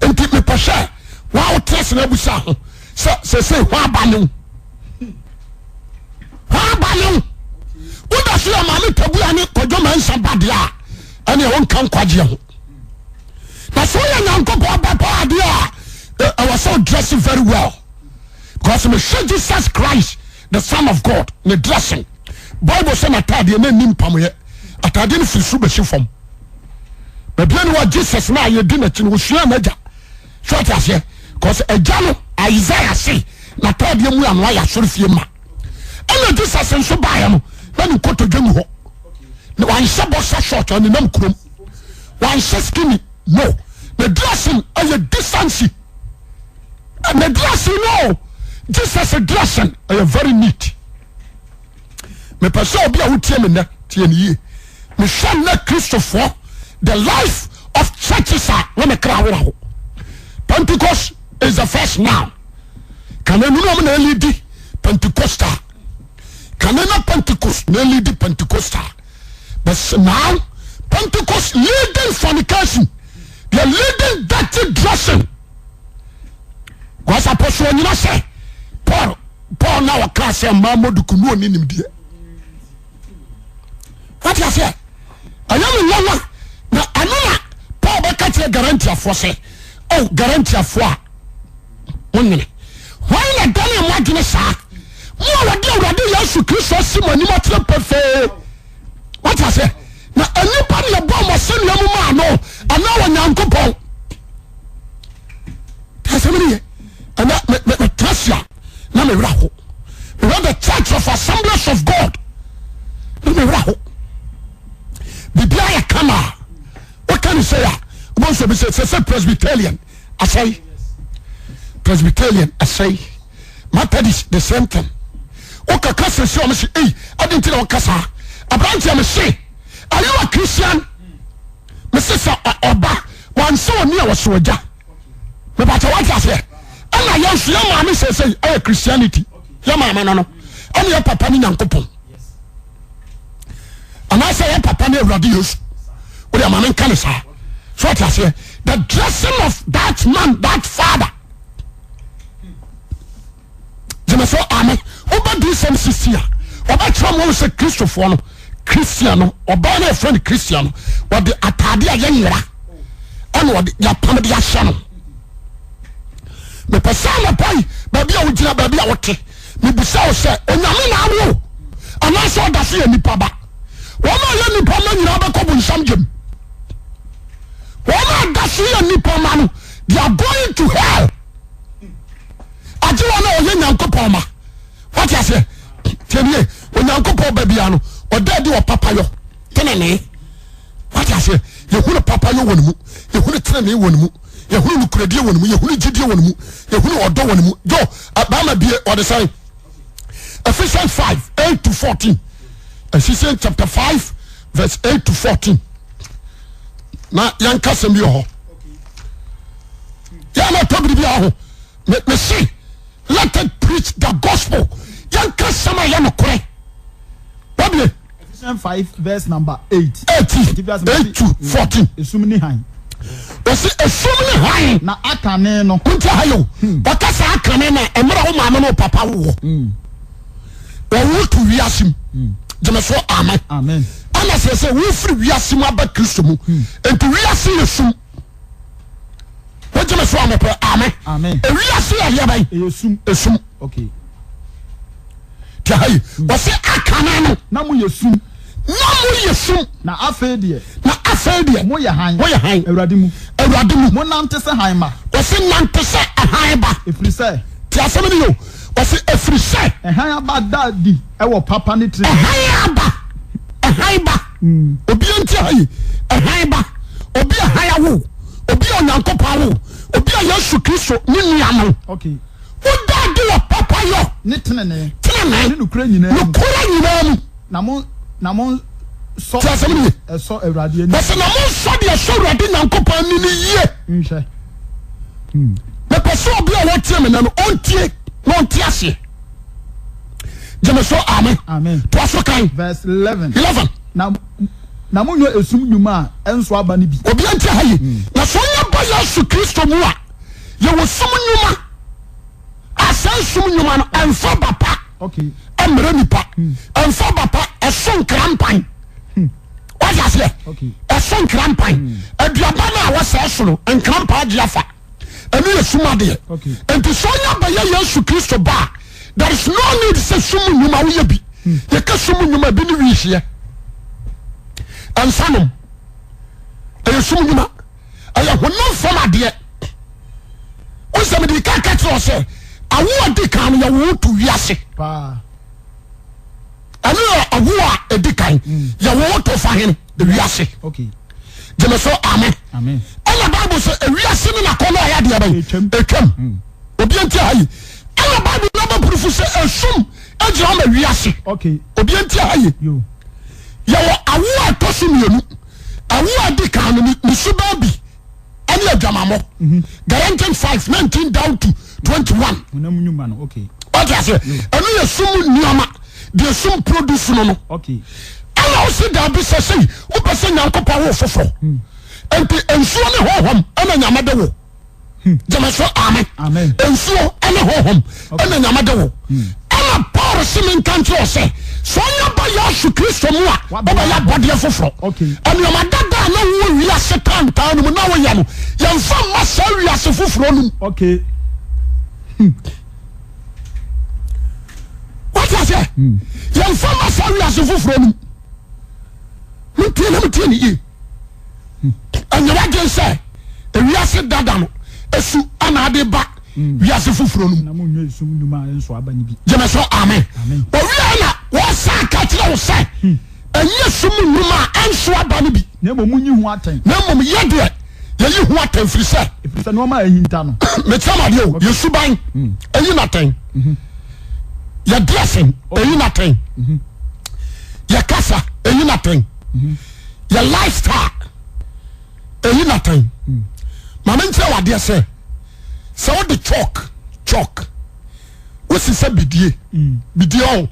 B: Nti mepɛ sɛ wɔn a wɔte ase na abusa ho sɛ sɛsɛ hɔ aba ne ho. Hɔ aba ne ho. Woda so yɛ maame tabua ne kwadwo mansa ba deɛ a ɛne ɛwɔ nka nkwagyeɛ ho. Na sɛ woyɛ Nyankopɔn ba paa deɛ a, ɛwɔ sɛ dress very well. Because mehwɛ Jesus Christ, the Son of God, ne dressing. Bible sɛ n'ataadeɛ na ɛni mpamoyɛ. Ataadeɛ no firi soro bɛsi fam. Baabi a ne wa Jesus na yɛdi n'akyi no wɔsua n'agya. So ate aseɛ? Cause agya no Isaiah se n'ataadeɛ mu ano ayɛ asɔre fie ma. Ɛna Jesus nso baeɛ no na ne nkotodwe mu hɔ. Na wanhyɛ boxer short ɔnenam kurom. Wanhyɛ skinny no. Ne dressing ɛyɛ decency. Ne dressing no Jesus dressing ɛyɛ very neat. Mepɛ sɛ obi a wotie me nnɛ tie ne yie. Mehwɛ nnɛ Kristofoɔ the life of churches a na me kra werɛ ho. Pentecost is the first now. Kane no na wɔn na ɛlidi Pentecostal. Kane na Pentecost na ɛlidi Pentecostal. But now Pentecost leading fornication. They are leading dirty dressing. Because apostle onyina sɛ Paul Paul na ɔka sɛ mmaa mmɔ duku no ɔni nimdeɛ. Wate aseɛ? Ɛyɛ me nwanwa na ɛno na Paul bɛka kyerɛ Garantiafoɔ sɛ oh Garantiafoɔ a monwene hwan na dane mo adwene saa mo a wɔde Awurade Yesu Kristo asi mo anim akyerɛ pefee. Wate aseɛ? Na nnipa ne ɛbɔ mo asɛnnua mu maa no anaa Onyankopɔn. Asɛm no yɛ ɛnɛ metra se a na me werɛ ho. Mewɔ the Church of Assemblies of God na me werɛ ho. Biribiara yɛ kama a woka ne sɛ a wobɛhu sɛ obi sɛ sɛ sɛ Presbyterian asɛe Presbyterian asɛe Methodist the same thing. Wokaka sɛ sɛ ɔmo sɛ ei adi nti na woka saa aberanteɛ me se are you a Christian? Mese sɛ ɔba wansɛ ɔni a wɔsɛ ɔgya mepatɛ wate aseɛ ɛna yɛn nso yɛ maame sɛsɛi ɛyɛ Christianity yɛ maame no no ɛne yɛ papa ne Nyankopɔn anaasɛ yɛ papa ne Awurade Yesu wode ama me nka ne saa so wate aseɛ the dressing of that man that father gyeme so ame wobɛ dsɛm sisi a wɔbɛkyerɛ mo sɛ kristofoɔ no christian no ɔbaa no ɛfrɛ no christian no wɔde ataade a yɛnyera ɛna wɔde yɛapam de ahyɛ no mepɛ sɛ anɔpa yi baabi a wogyina baabi a wote mebisa wo sɛ onyame na awo anaasɛ ɔda so yɛ nipa ba wɔn a yɛ nipa ma nyinaa bɛkɔ bonsam gyem wɔn a da so yɛ nipa ma no they are going to hell agye wɔn a ɔyɛ nyankopɔn ma wate aseɛ tiɛnie onyankopɔn ba bia no ɔda adi wɔ papayɔ tenenee wate aseɛ yɛhunu papayɔ wɔ ne mu yɛhunu tenenee wɔ ne mu yɛhunu nokorɛdie wɔ ne mu yɛhunu gyidie wɔ ne mu yɛhunu ɔdɔ wɔ ne mu jo bama bie ɔde sɛn Ephesians 5 8 to 14 Ephesians chapter 5 verse 8 to 14 na yɛnka sɛm bi wɔ hɔ yɛn na ɛtɔ biribi aho me se let it preach the gospel yɛnka sɛm a yɛ nokorɛ wabie.
C: Ephesians 5 verse number 8.
B: 8 8 to 14.
C: Esum ni han.
B: Wɔsi esum ni han.
C: Na akane no.
B: Nti ha yo. Wɔka saa akane na mmerɛ wo maame no papa wowɔ. Wɔwo to wiase mu. Gyeme so amen.
C: Amen.
B: Ɛna sɛ sɛ wofiri wiase mu aba Kristo mu. Nti wiase yɛ sum. Wogyeme so amepɛ amen.
C: Amen.
B: Ewiase yɛ yɛ bɛn.
C: Ɛyɛ sum.
B: Esum.
C: Okay.
B: Ti ha yi. Wɔsi akane no.
C: Na mo yɛ sum.
B: Na mo yɛ sum.
C: Na afei deɛ.
B: Na afei deɛ.
C: Mo yɛ hann.
B: Mo yɛ hann.
C: Awurade mu.
B: Awurade mu.
C: Mo nante sɛ hann mma.
B: Wɔsi nante sɛ hann ba.
C: Efiri sɛ.
B: Ti asɛm ni o. Wɔsi efiri sɛ.
C: Ɛhan aba da di ɛwɔ papa ne tiri.
B: Ɛhan aba. Ɛhan ba. Obi nti ha yi. Ɛhan ba. Obi a hann awo. Obi a Onyankopɔn awo. Obi a Yesu Kristo ne nua no.
C: Okay.
B: Woda adi wɔ papa yɔ.
C: Ne tenenee.
B: Tenenee.
C: Ne nokorɛ nyinaa mu.
B: Nokorɛ nyinaa mu.
C: Na mo na mo nsɔ.
B: Ti asɛm no ye.
C: Ɛsɔ Awurade ani.
B: Wɔsi na mo nsɔ deɛ ɛsɔ Awurade Nyankopɔn ani no yie.
C: Nhwɛ.
B: Mepɛ sɛ obi a wɔtie me nɛ no ɔntie na ɔnte aseɛ. Gyeme so amen.
C: Amen.
B: Toa so kan.
C: Verse 11.
B: 11.
C: Na na mo nyɛ esum nnwuma a ɛnso aba no bi.
B: Obi nti ha yi. Na sɛ ɔnyɛ ba Yesu Kristo mu a yɛwɔ sum nnwuma a saa sum nnwuma no ɛnfa ba pa.
C: Okay.
B: Ɛmmerɛ nipa. Ɛnfa ba pa ɛso nkra mpan. Wate aseɛ? Ɛso nkra mpan. Aduaba no a wɔsɛ ɛso no nkra mpan agye afa. Ɛno yɛ sum adeɛ. Nti sɛ ɔnya bɛyɛ Yesu Kristo ba a there is no need sɛ sum nnwuma woyɛ bi. Yɛka sum nnwuma bi ne wiihyeɛ, nsanom, ɛyɛ sum nnwuma, ɛyɛ honam fam adeɛ. Wosɛ mede ka ka kyerɛ sɛ awo a di kan no yɛwo to wiase. Ɛno yɛ awo a ɛdi kan yɛwo to fa hene wiase. Gyeme so amen. Ɛna Bible sɛ ewiase ne nakɔnɔ a yɛadeɛ bɛn ɛtwam. Obi nti ha yi. Ɛna Bible na bɛpurufu sɛ esum gyina ma wiase. Obi nti ha yi. Yɛwɔ awo a ɛtɔ so mmienu. Awo a ɛdi kan no ne suban bi ɛne adwamammɔ. Galatians 5:19 down to 21. Ɔte aseɛ. Ɛno yɛ sum nneɛma deɛ sum produce no no. Ɛna ɔsi daabi sɛ sei wopɛ sɛ Nyankopɔn wo foforɔ. Nti nsuo ne honhom ɛna Nyame de wo. Gyeme so amen. Nsuo ɛne honhom ɛna Nyame de wo. Ɛna Paul se menka nkyerɛ wo sɛ sɛ ɔnya ba Yesu Kristo mu a wobɛyɛ abɔdeɛ foforɔ. Nneɛma dada a na wowɔ wiase tantan no mu na woyɛ no yɛmfa mma saa wiase foforɔ no mu. Wate aseɛ? Yɛmfa mma saa wiase foforɔ no mu. Montie na montie ne yie. Ɛnyɛ w'adwene sɛ ewiase dada no esu ana ade ba wiase foforɔ no mu. Gyeme so amen. Owia na wɔsan ka kyerɛ wo sɛ ɛnyɛ sum nnwuma a ɛnso aba no bi.
C: Na mmom monyi ho atɛn.
B: Na mmom yɛ deɛ yɛyi ho atɛn firi sɛ.
C: Ɛfiri sɛ nneɛma a ahinta no.
B: Mekyerɛ mo adeɛ o, yɛ suban ɛyi n'atɛn. Yɛ dressing ɛyi n'atɛn. Yɛ kasa ɛyi n'atɛn. Yɛ lifestyle ɛyi n'atɛn. Maame nkyerɛ wo adeɛ sɛ sɛ wode chalk chalk wosi sɛ bidie bidie ɔn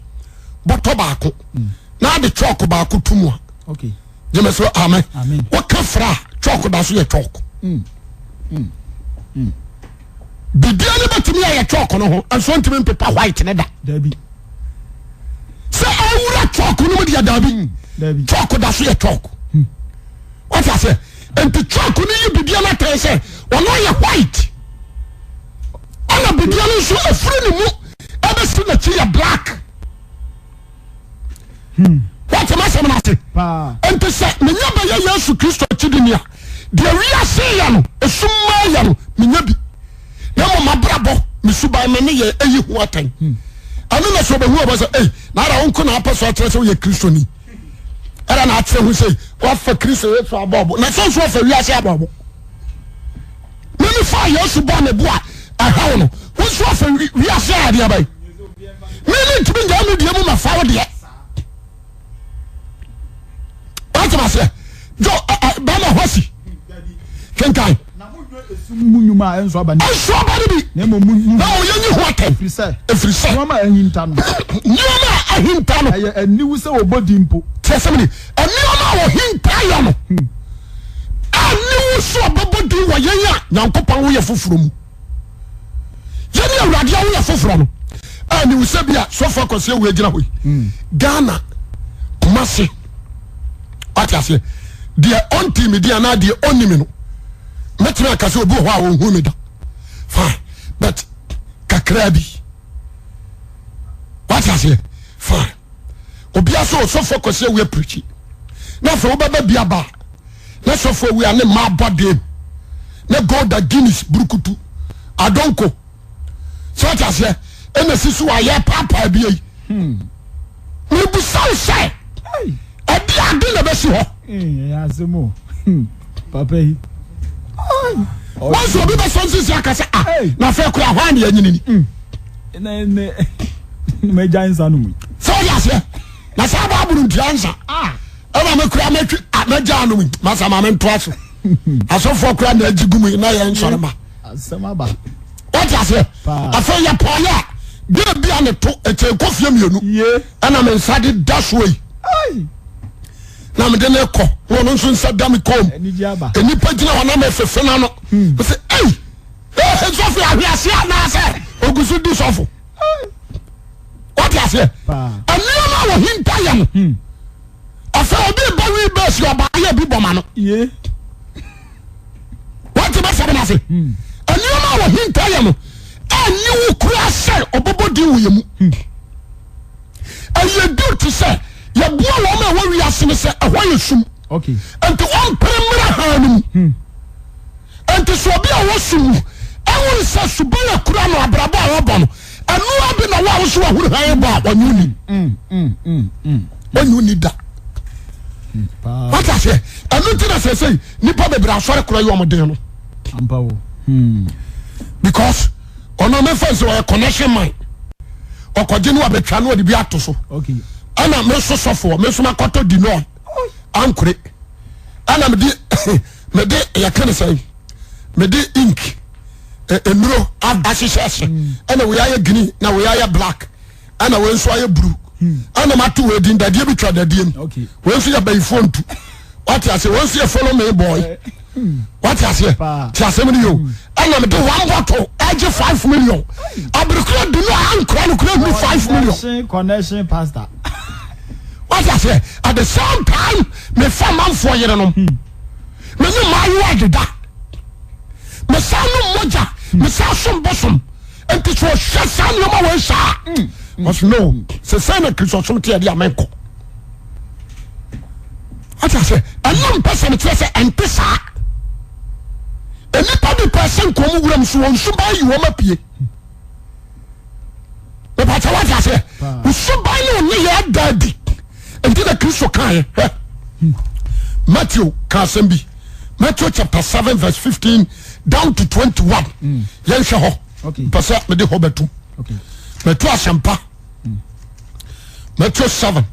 B: bɔtɔ baako na ade chalk baako to mu a. Gyeme so amen. Woka fra a chalk da so yɛ chalk. Bidie no bɛtumi ayɛ chalk no ho nso ntumi mpepa white ne da. Sɛ awura chalk no mu deɛ daabi. Chalk da so yɛ chalk. Wate aseɛ? Nti chalk no yi bidie no atɛn sɛ ɔno yɛ white. Ɛna bidie no nso afiri ne mu ɛbɛsi n'akyi yɛ black. Wate m'asɛm no ase? Nti sɛ menya bɛyɛ Yesu Kristo akyidini a, deɛ wiase yɛ no, esum maa yɛ no, menya bi. Na mmom m'abrabɔ, me suban, me nneyɛɛ ɛyi ho atɛn. Ɛno na sɛ ɔbɛhu ɔbɛ sɛ, ei, na ara wo nko na apɛ so akyerɛ sɛ woyɛ Kristoni. Ɛra na akyerɛ ho sɛ wafa Kristo Yesu abɔ ɔbo. Na sɛ nso wafa wiase abɔ ɔbo. Mimi fa Yesu bɔ me bo a ɛhaw no, wo nso wafa wiase a adeɛ bɛn. Mimi ntumi ngyaa me deɛ mu ma fa wo deɛ. Wate ma seɛ. Jo, bɛma hɔ si. Kenkan.
C: Mu nnwuma a ɛnso aba
B: ɛnso aba no bi.
C: Na mmom mu
B: na wɔyɛ nyi ho atɛn.
C: Ɛfiri sɛ.
B: Ɛfiri sɛ.
C: Nneɛma a ahinta no.
B: Nneɛma a ahinta no.
C: Ɛyɛ aniwu sɛ wɔbɔ din mpo.
B: Tiɛ sɛm ni. Nneɛma a wɔhinta yɛ no. Aniwu sɛ wɔbɛbɔ din wɔ yɛn a Nyankopɔn woyɛ foforɔ mu. Yɛne Awurade a woyɛ foforɔ no. Aniwu sɛ bi a sɔfo akɔsi awu agyina hɔ yi. Ghana Kumasi. Wate aseɛ. Deɛ ɔnti mi di anaa deɛ ɔnni mi no. Mɛtumi aka sɛ obi wɔ hɔ a ɔnhu mi da. Fine. But kakraa bi. Wate aseɛ. Fine. Obi asɛ ɔsɔfo akɔsi awu apirikyi. Na afei wobɛba bi aba na sɔfo awu a ne mma abɔ dam. Na golda Guinness burukutu adonko. Sɛ wate aseɛ. Ɛna sisi wɔ ayɛ paapaa bi yi. Mebusa wo sɛ ɛde ade na ɛbɛsi hɔ. Wɔn sɛ obi bɛsɔ nsisi aka sɛ ah na afei kura hɔ a na yɛnyini ni. Sɛ ɔde aseɛ na saa baabulu ntua nsa ɛna me kura mɛtwi mɛgya anom yi masa maame ntoa so asɔfoɔ kura na agyi gu mu yi na yɛn nsɔre ma. Wate aseɛ afei yɛ pɔn a deɛ bi a ne to ɛkyɛn kɔfie mmienu ɛna me nsa de da soɔ yi na mede ne kɔ na ɔno nso nsa da me kɔn mu nnipa gyina hɔ na mefefe no ano sɛ ei ee sɔfo ahwe ase anaasɛ ogu so di sɔfo wate aseɛ nneɛma a wɔhinta yɛ no afei obi ba wi bɛsi ɔbaa yɛ bi bɔ ma no wate bɛsɛm no ase nneɛma a wɔhinta yɛ no ɛnni wo kura sɛ ɔbɛbɔ din wɔ yɛ mu. Ɛyɛ duty sɛ yɛboa wɔn a ɛwɔ wiase no sɛ ɛhɔ yɛ sum. Nti wɔmpere mmra hann no mu. Hmm. Nti sɛ obi a ɔwɔ sum mu ɛhunu sɛ suban akura no abrabɔ a ɔbɔ no ɛnoa bi na wo a woso wahunu hann bɔ a ɔnye wo ni. Hmm, hmm, ɔnye wo ni da. Wate aseɛ? Ɛno nti na sɛsɛi nipa bebree asɔre korɔ yɛ ɔmo den no. Because ɔno mefa sɛ ɔyɛ connection man ɔkɔgye ne wabɛtwa ne ɔde bi ato so ɛna me nso sɔfoɔ me nso makɔtɔ dinɔl ankore ɛna mede mede yɛka ne sɛn mede ink nnuro ahyehyɛ ase ɛna wei ayɛ green na wei ayɛ black ɛna wei nso ayɛ blue ɛna mato wei din dadeɛ bi twa dadeɛ mu wei nso yɛ bayifoɔ ntu wate aseɛ wei nso yɛ follow me boy wate aseɛ te asɛm no yɛ o ɛna mede one bottle ɛgye 5 million abirikura di no a ankura no kura huru 5 million
C: connection pastor
B: wate aseɛ at the same time mefa manfoɔ yerenom me ne maayewa adeda mesan no mogya mesan som bosom nti sɛ ɔhwɛ saa nneɛma wei saa ɔsɛ no sɛ sɛ na kristosom te ɛde a menkɔ ɔte aseɛ ɛno mpɛ sɛ mekyerɛ sɛ ɛnte saa nnipa bi pɛ sɛ nkɔm wuram so wɔn suban yi wɔn apue mepatɛ wate aseɛ suban ne ɔne yɛ ada adi nti na kristo kaeɛ hwɛ Matthew ka asɛm bi Matthew chapter 7 verse 15 down to 21 yɛnhwɛ hɔ mpɛ sɛ mede hɔ bɛtom matu asɛmpa Matthew 7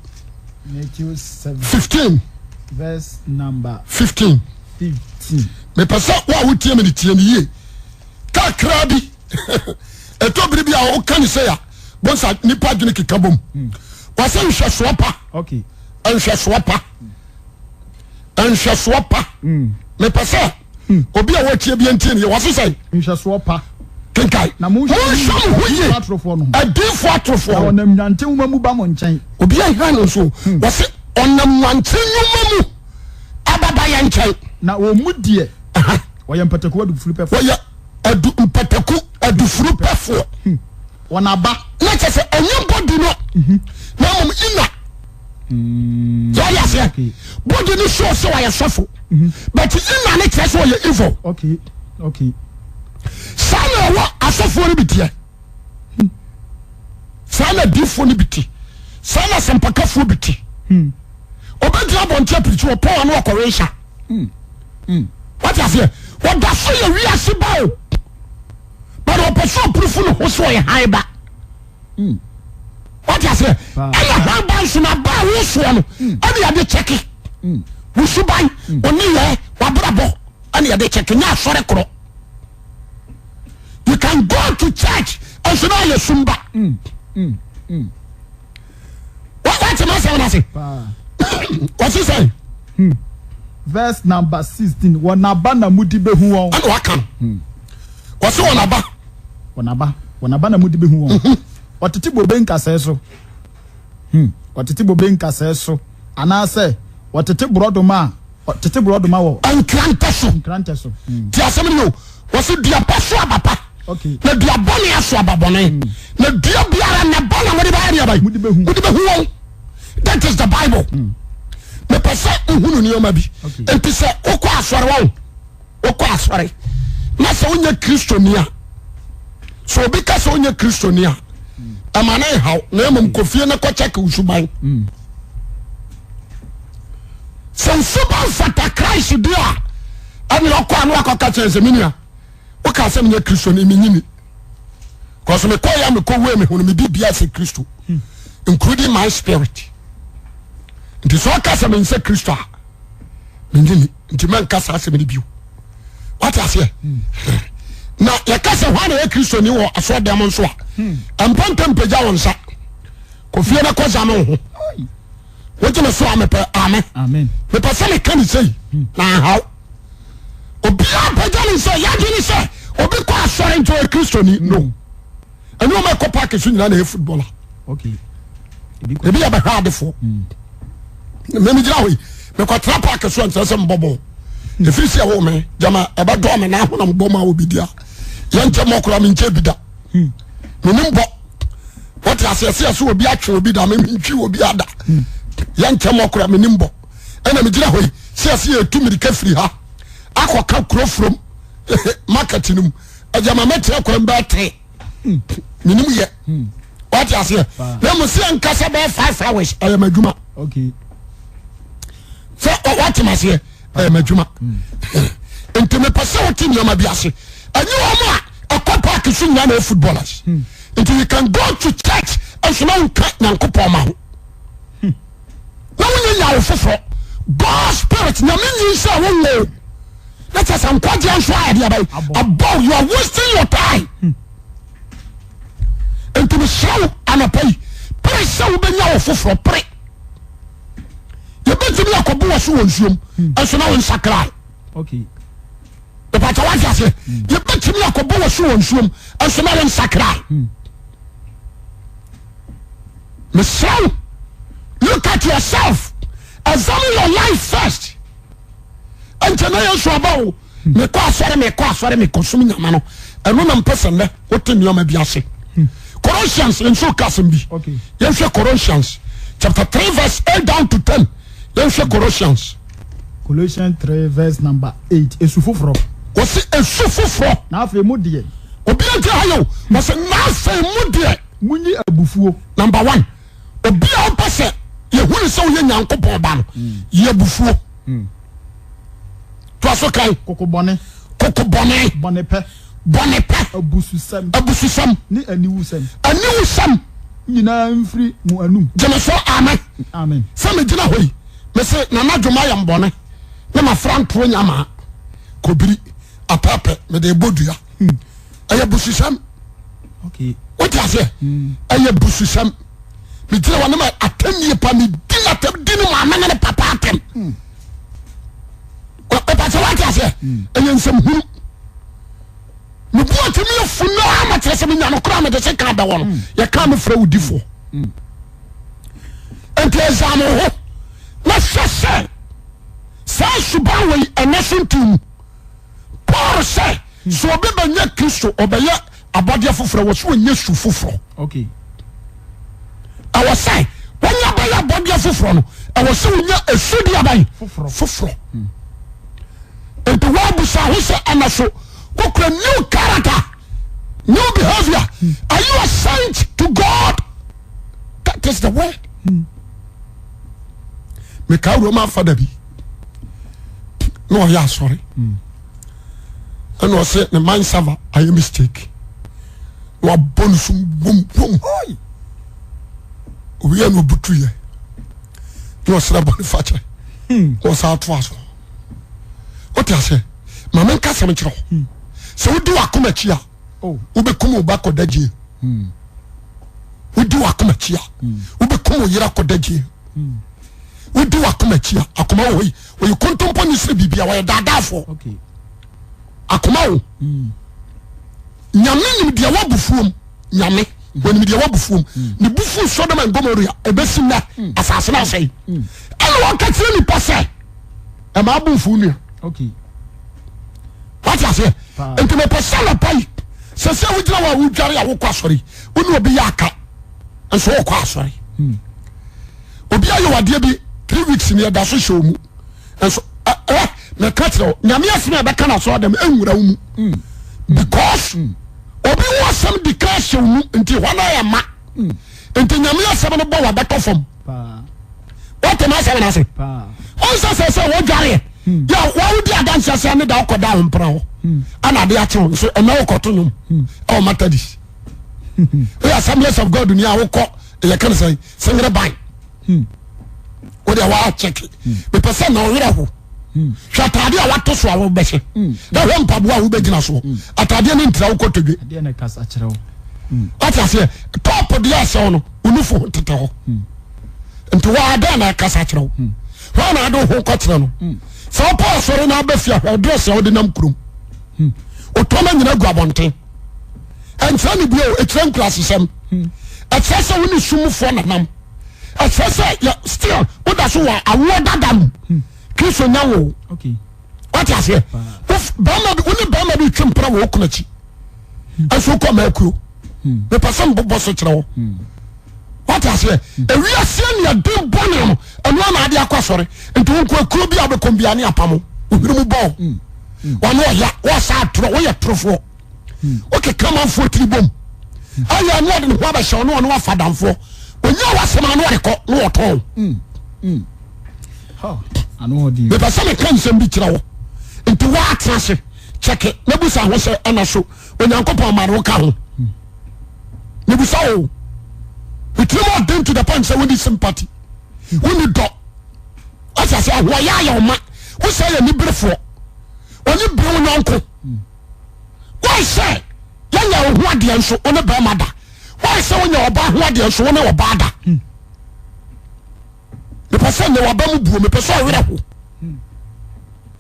B: 15
C: verse number
B: 15
C: 15
B: mepɛ sɛ wo a wotie me no tie me yie kakra bi ɛtɔ bere bi a woka ne sɛ a bonsa nipa adwene keka bom wɔsɛ nhwɛsoɔ pa nhwɛsoɔ pa nhwɛsoɔ pa mepɛ sɛ obi a wɔtie bi ntie ne yɛ wɔse sɛ
C: nhwɛsoɔ pa
B: kenkan
C: na monhwɛ
B: monhwɛ mo ho yie
C: atorofoɔ no ho
B: adiifoɔ atorofoɔ
C: na
B: no
C: wɔnam nnwanten nwoma mu ba mo nkyɛn
B: obi a hwan no nso wɔse ɔnam nwanten nnwuma mu ababa yɛ nkyɛn
C: na wɔn mu deɛ wɔyɛ mpataku adufuru pɛfoɔ
B: wɔyɛ adu mpataku adufuru pɛfoɔ
C: wɔn aba
B: na kyɛ sɛ ɛnyɛ body no na mmom ina yɛde aseɛ body no show sɛ ɔyɛ sɔfo but ina no kyerɛ sɛ ɔyɛ evil
C: okay okay
B: saa na ɛwɔ asɔfoɔ no bi teɛ saa na adiifoɔ no bi te saa na asɛmpakafoɔ bi te ɔbɛgyina abɔnten apirikyi wɔ pɔn ano ɔkɔwe nsa wate aseɛ ɔda so yɛ wiase ba o but ɔpɛ sɛ ɔpurufu ne ho so ɔyɛ han ba wate aseɛ ɛna han ba nso na ba a wosoɔ no ɛne yɛde kyɛke wo suban ɔneyɛ wabrabɔ ɛne yɛde kyɛke nyɛ asɔre korɔ you can go to church nso na ayɛ sumba wate ma sɛm no ase wɔse sɛ
C: verse number 16 wɔn aba na mudi behu wɔn
B: ɛna waka no wɔse wɔn aba
C: wɔn aba wɔn aba na mudi behu wɔn wɔtete bobe nkasɛɛ so wɔtete bobe nkasɛɛ so anaasɛ wɔtete borɔdoma a wɔtete borɔdoma wɔ
B: nkrantɛ so
C: nkrantɛ so
B: ti asɛm no yɛ o wɔse dua pa so aba pa
C: okay
B: na dua bɔne aso aba bɔne na dua biara na ba na mode bɛyɛ deɛ bɛn
C: Mode bɛhu.
B: mode bɛhu wɔn that is the bible mepɛ sɛ wohunu nneɛma bi
C: Okay.
B: nti sɛ wokɔ asɔre wɔn wokɔ asɔre na sɛ wonyɛ kristoni a sɛ obi ka sɛ wonyɛ kristoni a ɛma ne nhaw na mmom kɔ fie na kɔkyɛke wo suban sɛ wo suban fata Christ di a ɛne ɔkɔ a na wakɔka kyerɛ sɛ menua woka sɛ menyɛ kristoni menyini kɔsɛ mekɔ yɛ mekɔ wei mehunu me bibia sɛ kristo including my spirit nti sɛ ɔka sɛ mensɛ kristo a menyini nti mɛnka saa asɛm no bio wate aseɛ na yɛka sɛ hwan na yɛ kristoni wɔ asɔɔdɛm nso a mpɛntɛ mpagya wo nsa kɔfie no kɔza me wo ho wogye me so a mepɛ ame mepɛ sɛ meka ne sei na ahaw obiara mpagya ne nsa yɛadwene sɛ obi kɔ asɔre nti ɔyɛ kristoni no ɛne ɔma ɛkɔ park so nyinaa na ɛyɛ footballer ebi yɛ bɛhwɛ adefoɔ mɛmi gyina hɔ yi mekɔtena park so ɛnkyerɛ sɛ mbɔ bɔɔl ɛfiri sɛ ɛwɔ me gyama ɛbɛdɔ me na ahona mbɔ ma obi di a yɛnkyɛ mmɔ koraa menkyɛ bi da menim bɔ. Wote aseɛ sɛ yɛsɛ obi atwe obi da mentwi obi ada yɛnkyɛ mɔ kora menim bɔ ɛna megyina hɔ yi sɛ yɛsɛ yɛtu mirika firi ha akɔka kuro furom market no mu agyama mɛkyerɛ kwan bɛɛ tere menim yɛ wate aseɛ na mo sɛ yɛnkasa bɛɛ 5 hours ɛyɛ m'adwuma sɛ wate maseɛ ɛyɛ m'adwuma nti mepɛ sɛ wote nneɛma bi ase ɛnyɛ wɔn a ɛkɔ park so nyinaa na ɛyɛ footballers nti you can go to church nso na wonka nyankopɔn ma ho na wonyɛ nyawo foforɔ God spirit nyame nyi sɛ wonwo na kyɛ sɛ nkwagyeɛ nso ayɛ deɛ bɛyɛ abɔ you are wasting your time nti mesrɛ wo anɔpa yi pere sɛ wobɛnya wo foforɔ pere yɛbɛtumi akɔbo wɔ so wɔ nsuom nso na wo nsakrae ìpàtà wájú ase yɛbɛtumi akɔbɔ wɔ so wɔ nsuom nso na wo nsakrae mesrɛ wo look at yourself examine your life first ɛnkyɛ na Yesu aba o mekɔ asɔre mekɔ asɔre mekɔ som nyama no ɛno na mpɛ sɛ nnɛ wote nneɛma bi ase Colossians nso ka asɛm bi yɛnhwɛ Colossians chapter 3 verse 8 down to 10 yɛnhwɛ Colossians
C: Colossians 3 verse number 8 esu foforɔ
B: wɔsi esu foforɔ
C: na afei mo deɛ
B: obi ante ha yɛ o wɔsi na afei mo deɛ
C: munyi abufuo
B: number one obi a ɔpɛ sɛ yɛhu ne sɛ woyɛ Nyankopɔn ba no yɛ abufuo toa so kan
C: kokobɔne
B: kokobɔne
C: bɔnepɛ
B: bɔnepɛ
C: abususɛm
B: abususɛm
C: ne aniwusɛm
B: aniwusɛm
C: nyinaa mfiri mo anum
B: gyeme so amen
C: amen
B: sɛ megyina hɔ yi mese nana dwoma yɛ mbɔne ne mafra ntoɔ nyamaa kɔbiri apɛpɛ mede bɔ dua ɛyɛ bususɛm wote aseɛ ɛyɛ bususɛm megyina hɔ ne ma atɛmie pa medi natɛm di ne maame ne ne papa atɛm ɔpa sɛ woate aseɛ ɛyɛ nsɛm hunu mebu atumi afu no ama kyerɛ sɛ menya no koraa mede se ka bɛwɔ no yɛka me frɛ wo difoɔ nti ɛzam wo ho na hwɛ sɛ saa suban wei ɛnɛ so nti mu Paul sɛ sɛ obi bɛnya Kristo ɔbɛyɛ abɔdeɛ foforɔ wɔ sɛ ɔnya su foforɔ ɛwɔ sɛ wɔnya bɛyɛ abɔdeɛ foforɔ no ɛwɔ sɛ wonya esu deɛ bɛn foforɔ nti wɔabusa ho sɛ ɛna so wokura new character new behavior are you a saint to God that is the word meka Roma fada bi na ɔyɛ asɔre ɛna ɔsɛ ne man server ayɛ mistake na wabɔ ne so bom bom owia na obutu yɛ na ɔsrɛ bɔ ne fakyɛ na ɔsan ato aso wote aseɛ maame nka sɛm kyerɛ wo sɛ wodi wakoma akyi a oh. wobɛkum wo ba kɔda gyee wodi wakoma akyi a wobɛkum wo yere akɔda gyee wodi wakoma akyi a akoma wɔ hɔ yi ɔyɛ kontompo ne sere biribi a ɔyɛ daadaafoɔ akoma wo nyame nim deɛ wabufuom nyame wɔnim deɛ wabufuom ne bufuo Sodom and Gomorrah ɛbɛsi nnɛ asase no asɛe ɛna wɔka kyerɛ nipa sɛ ɛma abomfo nua wate aseɛ nti mepɛ sɛ nɔpa yi sɛ sɛ wogyina hɔ a wodware a wokɔ asɔre wo ne obi yɛ aka nso wokɔ asɔre obi ayɛ wadeɛ bi 3 weeks ni ɛda so hyɛ mu nso ɛ meka kyerɛ wo nyame asɛm a ɛbɛka no asɔre dɛm ɛnwura wo mu because obi wo asɛm di ka hyɛ wo mu nti hɔ no ayɛ ma nti nyame asɛm no bɔ wabɛtɔ fam wote ma asɛm no ase ɔnsɛ sɛ sɛ wodwareɛ yɛ wawodi adanseɛ sɛ ne da wokɔda wo mpena hɔ ana ade akye wo nso ɛnɛ wokɔto nwom ɛwɔ Methodist woyɛ Assemblies of God ni a wokɔ yɛka no sɛ sengere ban wode waakyɛke mepɛ sɛ na ɔwerɛ ho hwɛ ataadeɛ a wato so a wobɛhyɛ na hwɛ mpaboa a wobɛgyina soɔ ataadeɛ no ntira wokɔ todwe wate aseɛ tɔpo deɛ ɛsɛ wo no wonufo ho tetɛ hɔ nti waa dɛn na ɛkasa kyerɛ wo hɔ na ade wo ho kɔkyerɛ no sɛ wopɔ asɔre na abɛ fie ahwɛ dress a wode nam kurom wotɔma nyina gu abɔnten ɛnkyerɛ ne bio ɛkyerɛ nkurasesɛm ɛkyerɛ sɛ wo ne sumfoɔ nanam ɛkyerɛ sɛ yɛ still woda so wɔ awoɔ dada mu kristo nya wo wate aseɛ bɛrima bi wo ne bɛrima bi twe mpena wɔ wo kunu akyi ɛnso wokɔ mmaa kuro mepɛ sɛ mbobɔ so kyerɛ wo. Wate aseɛ? Ewiase aniɛden bɔne no, ɛno ara na ade akɔ asɔre. Nti wo nko akuro bi a wobɛkɔm biara ne apam wo. Wo mu bɔ wo. Wɔne ɔya, wɔsa atorɔ, woyɛ torofoɔ. Wokeka manfoɔ tiri bom. Ayɛ ɛne ɔde ne ho abɛhyɛ ɔne ɔne wafa damfoɔ. Onya w'asɛm a ne ɔde kɔ ne ɔtɔn. Mepɛ sɛ meka nsɛm bi kyerɛ wo. Nti woatena ase kyɛke na busa ho sɛ ɛna so Onyankopɔn ma no woka ho. Mebusa o. Wotiri mu ɔden to the point sɛ wonni sympathy. Wonni dɔ. Wate ase ahoɔyɛ ayɛ ɔma. Wosɛ yɛ niberefoɔ. Ɔne bere wo yɔnko. Why sɛ yɛnyɛ wo ho adeɛ nso wo ne bɛrima da. Why sɛ wonyɛ ɔbaa ho adeɛ nso wo ne ɔbaa da. Mepɛ sɛ ne waba mu buo mepɛ sɛ ɔwerɛ ho.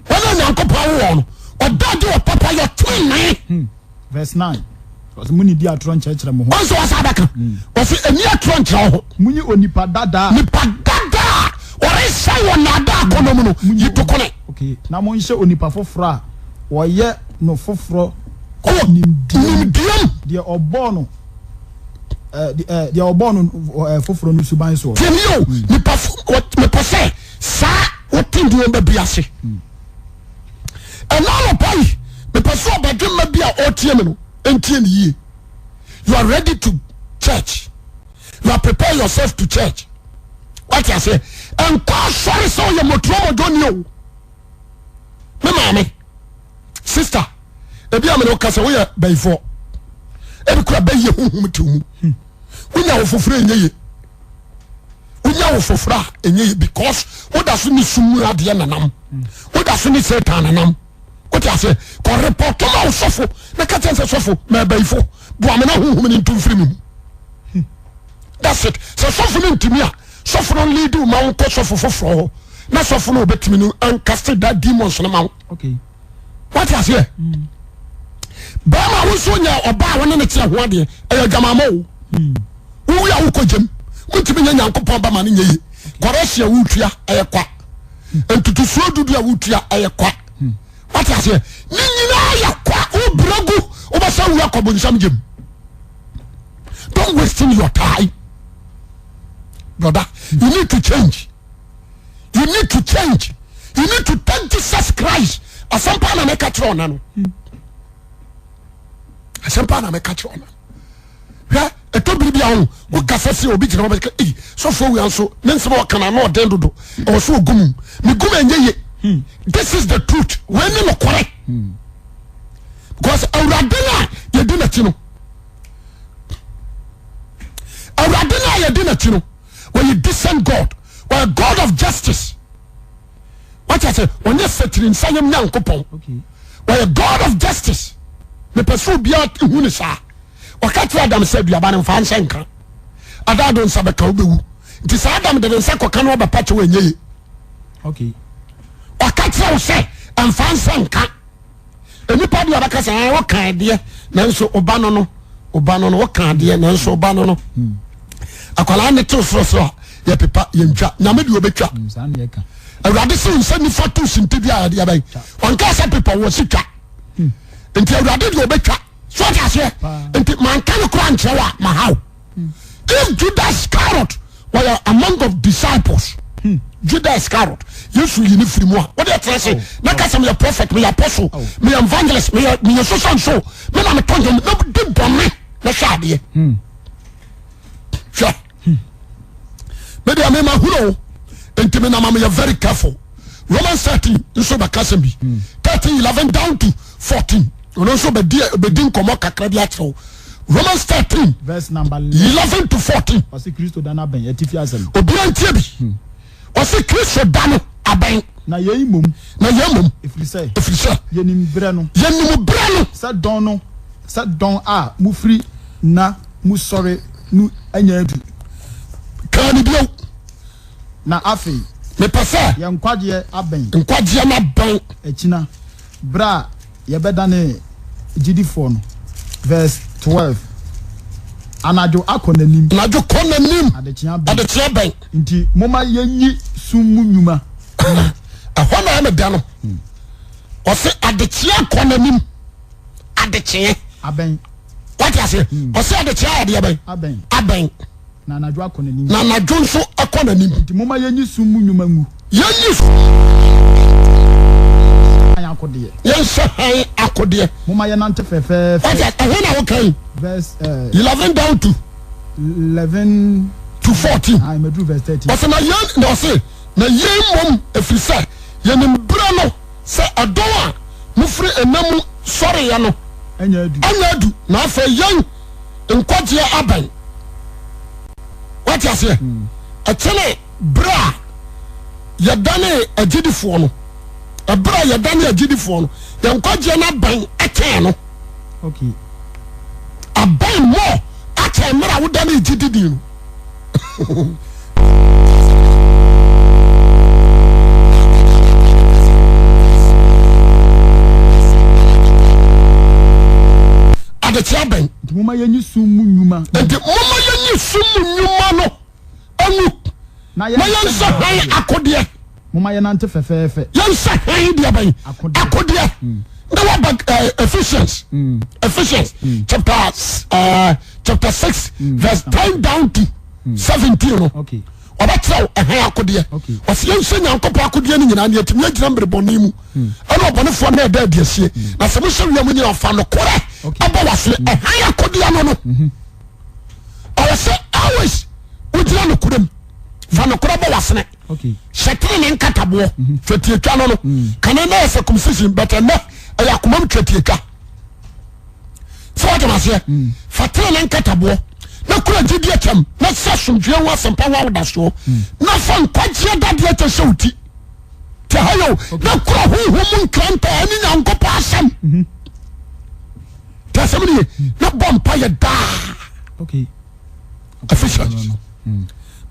B: Wɔn a Nyankopɔn awo wɔn no ɔda de ɔpapa yɛ tenenee.
C: Verse 9. Ɔsɛ mo nidi atorɔ nkyerɛkyerɛ mo ho.
B: Ɔsɛ ɔsɛ abɛka. Ɔsɛ ɛni atorɔ nkyerɛ wo ho.
C: Munyi onipa dada.
B: Nipa dada a ɔresɛe wɔ naadaa akɔnnɔ mu no yi to kone.
C: Okay. Na monhyɛ onipa foforɔ a wɔyɛ no foforɔ
B: Ɔwɔ
C: nimdeɛ
B: nimdeɛ mu.
C: Deɛ ɔbɔɔ no ɛɛ deɛ ɔbɔɔ no ɛɛ foforɔ no suban soɔ.
B: Tiɛ mi o nipa fo mepɛ sɛ saa wote nneɛma bi ase. Ɛna anɔpa yi mepɛ sɛ ɔbadwemma bi a ɔretie me no ntie ne yie. You are ready to church. You are prepare yourself to church. Wate aseɛ? Nkɔ asɔre sɛ ɔyɛ mɔtuo mɔdwoni o. Me maame, sister, ebi a mene wo kasa woyɛ bayifoɔ. Ebi kura bɛyɛ huhum te mu. Wonya wo foforɔ ɛnyɛ ye. Wonya wo foforɔ a ɛnyɛ ye because woda so ne sum mu adeɛ nanam. Woda so ne Satan nanam. Wote aseɛ? Kɔ report ma wo sɔfo na ka kyɛn sɛ sɔfo mɛ bayifo boa me na huhum ne ntu mfiri me mu. That's it. Sɛ sɔfo no ntumi a sɔfo no lead wo ma wo nkɔ sɔfo foforɔ hɔ na sɔfo no obetumi no ankase that demons no ma wo.
C: Okay.
B: Wate aseɛ? Bɛrima wo nso nyɛ ɔbaa wo ne ne teɛ ho adeɛ ɛyɛ adwamammɔ o. Wowu a wokɔ gyam wontumi nyɛ Nyankopɔn ba ma no nyɛ yie. Kɔrɛsi a wotua ɛyɛ kwa. Ntutusuo dudu a wotua ɛyɛ kwa. Wate aseɛ? Ne nyinaa yɛ kwa. Wobrɛ gu wobɛsɛ wu akɔ bonsam gyam. Don't wasting your time. Brother, you need to change. You need to change. You need to thank Jesus Christ. Asɛm paa na meka kyerɛ ɔna no. Asɛm paa na meka kyerɛ ɔna. Hwɛ, ɛtɔ biri bi a ho, wokasa sɛ obi gyina hɔ bɛka, ei, sɔfo awia nso, ne nsɛm a ɔka no ano ɔden dodo. Ɛwɔ so ogu mu. Megu mu ɛnyɛ ye. This is the truth. Wei ne nokorɛ. Because awurade no a yɛdi n'akyi no, awurade no a yɛdi n'akyi no, ɔyɛ decent God. Ɔyɛ God of justice. Wate ase? Ɔnyɛ sɛtiri nsayam Nyankopɔn. Ɔyɛ God of justice. Mepɛ sɛ obiara hu ne saa. Ɔka kyerɛ Adam sɛ aduaba no mfa nsa nka. Ada ado nsa bɛka wobɛwu. Nti sɛ Adam de ne nsa kɔka no ɔbɛpa kyɛw ɛnyɛ ye. Ɔka kyerɛ wo sɛ mfa nsa nka. Nnipa deɛ ɔbɛka sɛ ɛɛ woka adeɛ nanso ɔba no no ɔba no no woka adeɛ nanso ɔba no no. Akwadaa ne tew sorosoro a yɛpepa yɛntwa nyame deɛ ɔbɛtwa. Awurade sɛ nsa nifa to sintidua a yɛde abɛn. Ɔnka sɛ pepa wɔ si twa. Nti Awurade deɛ ɔbɛtwa. So ɔte aseɛ? Nti manka no koraa nkyerɛ wo a mahaw. If Judas Iscariot wɔyɛ among of disciples. Hmm. Judas Iscariot Yesu yi ne firi mu a wode ɛtena se na ka sɛ meyɛ prophet meyɛ apostle oh. meyɛ evangelist meyɛ meyɛ so so so me na metɔ dwom na di bɔne na hwɛ adeɛ. Hmm. Hwɛ. Hmm. Me deɛ mema hunu o nti me nama meyɛ very careful. Romans 13 nso bɛka sɛm bi. 13 11 down to 14 ɔno nso bɛdi nkɔmmɔ kakra bi akyerɛ wo. Romans 13
C: verse number
B: 11 to 14.
C: Ɔsi Kristo da no abɛn atifi asɛm.
B: Obiara ntie bi. Ɔsi Kristo da no abɛn.
C: Na yei mmom.
B: Na yei mmom.
C: Ɛfiri sɛ.
B: Ɛfiri sɛ.
C: Yɛnim berɛ no.
B: Yɛnim berɛ no.
C: Sɛ dɔn no, sɛ dɔn a mofiri nna mu sɔre no anya adu.
B: Kaa ne bio.
C: Na afei.
B: Mepɛ sɛ.
C: Yɛn nkwagyeɛ abɛn.
B: Nkwagyeɛ no abɛn.
C: Akyina, berɛ a yɛbɛdane gyidifoɔ no. Verse 12. Anadwo akɔ n'anim.
B: Anadwo kɔ n'anim.
C: Adekyeɛ abɛn.
B: Adekyeɛ abɛn.
C: Nti momma yɛnyi sum mu nnwuma.
B: Ɛhɔ na ɛmɛ da no. Ɔse adekyeɛ akɔ n'anim. Adekyeɛ.
C: Abɛn.
B: Wate aseɛ? Ɔse adekyeɛ adeɛ bɛn?
C: Abɛn.
B: Abɛn.
C: Na anadwo akɔ n'anim.
B: Na anadwo nso akɔ n'anim.
C: Nti momma yɛnyi sum mu nnwuma ngu.
B: Yɛnyi
C: hann akodeɛ.
B: Yɛnhyɛ hann akodeɛ.
C: Momma yɛnante fɛfɛɛfɛ.
B: Wate ɛhe na woka yi?
C: Verse
B: 11 down to.
C: 11
B: to 14.
C: Ah, maduru verse 13.
B: Ɔsɛ na yɛn na ɔsɛ na yɛn mmom ɛfiri sɛ yɛnim berɛ no sɛ ɛdɔn a mofiri nna mu sɔreeɛ no
C: Anya adu.
B: anya adu na afei yɛn nkwagyeɛ abɛn. Wate aseɛ? Ɛkyɛne berɛ a yɛdane agyidifoɔ no, ɛberɛ a yɛdane agyidifoɔ no, yɛn nkwagyeɛ no abɛn akyɛn no.
C: Okay.
B: Abɛn more akyɛn mmerɛ a wodane gyidini no. Adekye abɛn.
C: Nti momma yɛnyi sum mu nnwuma.
B: Nti momma yɛnyi sum mu nnwuma no ngu.
C: Na
B: Na yɛnhyɛ hann akodeɛ.
C: Momma yɛnante fɛfɛɛfɛ.
B: Yɛnhyɛ hann deɛ bɛn?
C: Akodeɛ.
B: Akodeɛ. Na waba eh, Ephesians. Ephesians chapter eh, chapter 6 verse 10 down to 17 no.
C: Okay.
B: Ɔbɛkyerɛ wo ɛhan akodeɛ.
C: Okay.
B: Ɔsɛ yɛnhyɛ Nyankopɔn akodeɛ no nyinaa na yɛatumi agyina mmere bɔne mu. Ɛne ɔbɔnefoɔ no ɛda adi asie. Na sɛ mohyɛ wia mu nyina fa nokorɛ
C: Okay.
B: ɛbɔ w'asene. Ɛhan akodeɛ no no. Ɔwɔ sɛ always wogyina nokorɛ mu. Fa nokorɛ bɔ w'asene.
C: Okay.
B: Hyɛ tenene nkataboɔ. Twetiatwa no no. Kane na yɛ circumcision but ɛnɛ ɛyɛ akomam twetiatwa. Sɛ wɔde aseɛ. Fa tenene nkataboɔ na kura gyidie kyɛm na sɛ asomdwoeɛ ho asɛmpa ho ahodasoɔ na fa nkwagyeɛ dadeɛ kyɛ hyɛ wo ti. Te ha yɛ o na kura honhom mu nkrantɛ ɛne Nyankopɔn asɛm. Te asɛm no ye na bɔ mpa yɛ daa.
C: Okay.
B: Ephesians.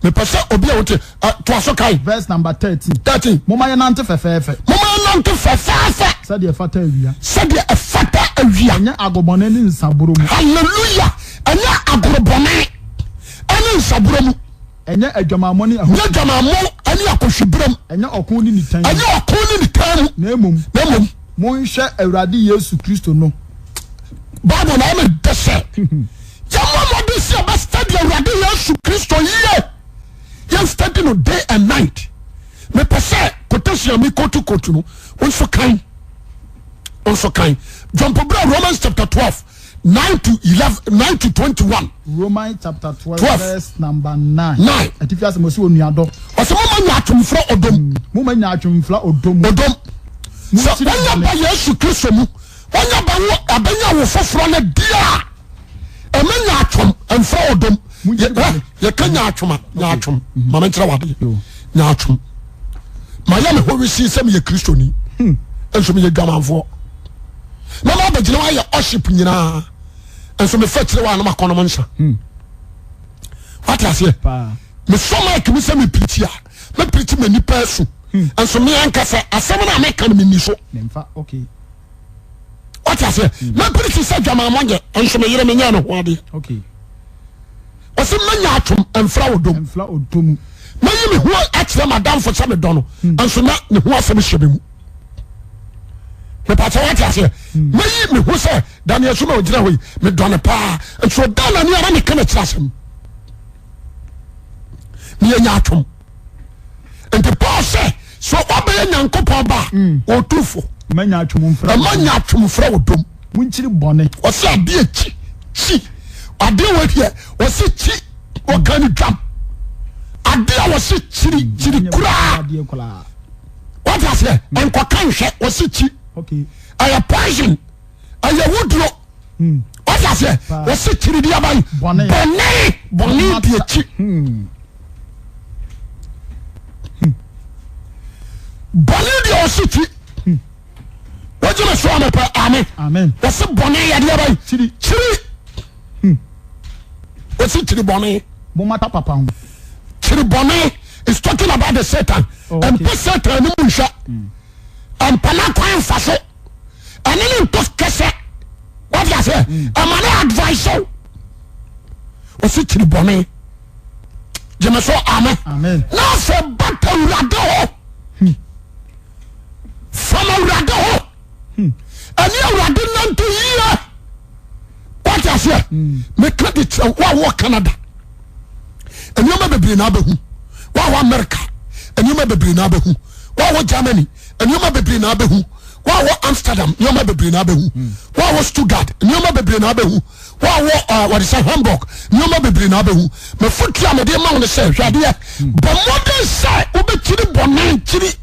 B: Mepɛ sɛ obi a wote toa so kae.
C: Verse number 13.
B: 13.
C: Momma yɛnante fɛfɛɛfɛ.
B: Momma yɛnante fɛfɛɛfɛ.
C: Sɛdeɛ ɛfata awia.
B: Sɛdeɛ ɛfata awia.
C: Ɛnyɛ agobɔne ne nsaborɔ mu.
B: Hallelujah. Ɛnyɛ agorobɔne ɛne nsaborɔ mu.
C: Ɛnyɛ adwamammɔ ne ahu.
B: Ɛnyɛ adwamammɔ ne akɔhwiberɛ mu.
C: Ɛnyɛ ɔko ne nitan mu.
B: Ɛnyɛ ɔko ne nitan mu.
C: Na mmom.
B: Na mmom.
C: Monhwɛ Awurade Yesu Kristo no.
B: Bible na ɛmɛ dɛ sɛ yɛmmɔ mmɔden sɛ yɛbɛ study Awurade Yesu Kristo yie. Yɛn study no day and night. Mepɛ sɛ quotation a mi kotu kotu no nso kan nso kan. Jump bra Romans chapter 12 9 to 11 9 to 21.
C: Romans chapter 12,
B: 12.
C: verse number 9.
B: 9.
C: Atifi asɛm ɔsi onuadɔ.
B: Ɔsɛ moma nya atwomfra ɔdɔm.
C: Moma nya atwomfra ɔdɔ mu.
B: Ɔdɔm. Sɛ
C: Monkyiri
B: wonya
C: bɔne.
B: ba Yesu Kristo mu, wonya ba wo abɛnya wo foforɔ no deɛ a, ɛma nya atwom mfra ɔdɔm.
C: Monkyiri bɔne.
B: Yɛka nya atwom a, nya atwom. Ma menkyerɛ wo adeɛ. Nya atwom. Mayɛ me ho wesee sɛ meyɛ Kristoni. Nso meyɛ dwamanfoɔ. Na mabɛgyina hɔ ayɛ worship nyinaa. Nso mefa kyerɛ wɔ a na makɔnom nsa. Wate aseɛ? Mesɔ mic mu sɛ mepirikyi a, mepirikyi ma nipa asu. Nso me ankasa asɛm no a meka no menni so. Wate aseɛ? Mepirikyi sɛ dwamammɔ nyɛ, nso me yere menyɛ ne ho adeɛ. Ɔsɛ manya atwom mfra ɔdɔ mu. Mɛyi me ho akyerɛ m'adamfo sɛ medɔ no, nso na ne ho asɛm hyɛ me mu. Mepatɛ wate aseɛ? Mɛyi me ho sɛ Daniel so na ɔgyina hɔ yi, medɔ no paa, nso ɔda n'ani ara meka n'akyiri asɛm. Meyɛ nya atwom. Nti Paul sɛ sɛ ɔbɛyɛ Nyankopɔn ba a, ɔtu fo.
C: Mma nya atwom mfra
B: Ɛma nya atwom mfra ɔdɔ mu.
C: Monkyiri bɔne.
B: Ɔsɛ adeɛ kyi kyi adeɛ wɔ deɛ ɔsɛ kyi ɔka ne dwam adeɛ a ɔsɛ kyiri kyiri koraa wate aseɛ nkɔka nhwɛ ɔsɛ kyi ɛyɛ poison ɛyɛ wuduro wate aseɛ ɔsɛ kyiri deɛ aban bɔne bɔne deɛ kyi bɔne deɛ ɔsɛ kyi. Wogye me so a mepɛ amen. Wɔsi bɔne yadeɛ bɛyi. Kyiri. Kyiri. Hmm. Wɔsi kyiri bɔne.
C: Mo mata papa ho.
B: Kyiri bɔne is talking about the Satan.
C: Oh, okay.
B: Mpɛ Satan ne mu nhwɛ. Mpɛ n'akwan nfa so. Ɛne ne ntɔ kɛsɛ. Wɔde aseɛ. Ɛma ne advice o. Wɔsi kyiri bɔne. Gye me so amen.
C: Amen.
B: Na afɛ bata awurade hɔ.
C: Hmm.
B: Fam awurade ho ɛne awurade nante yie wate aseɛ meka de kyerɛ wo a wɔ Canada. Nneɛma bebree na abɛhu. Woawɔ America, nneɛma bebree na abɛhu. Woawɔ Germany, nneɛma bebree na abɛhu. Woawɔ Amsterdam, nneɛma bebree na abɛhu. Woawɔ Stuttgart, nneɛma bebree na abɛhu. Woawɔ eh, wɔde sɛ Hamburg, nneɛma bebree na abɛhu. Mafotu a mede ma wo no sɛ hwɛ adeɛ, bɔ mmɔden sɛ wobɛkyiri bɔne kyiri.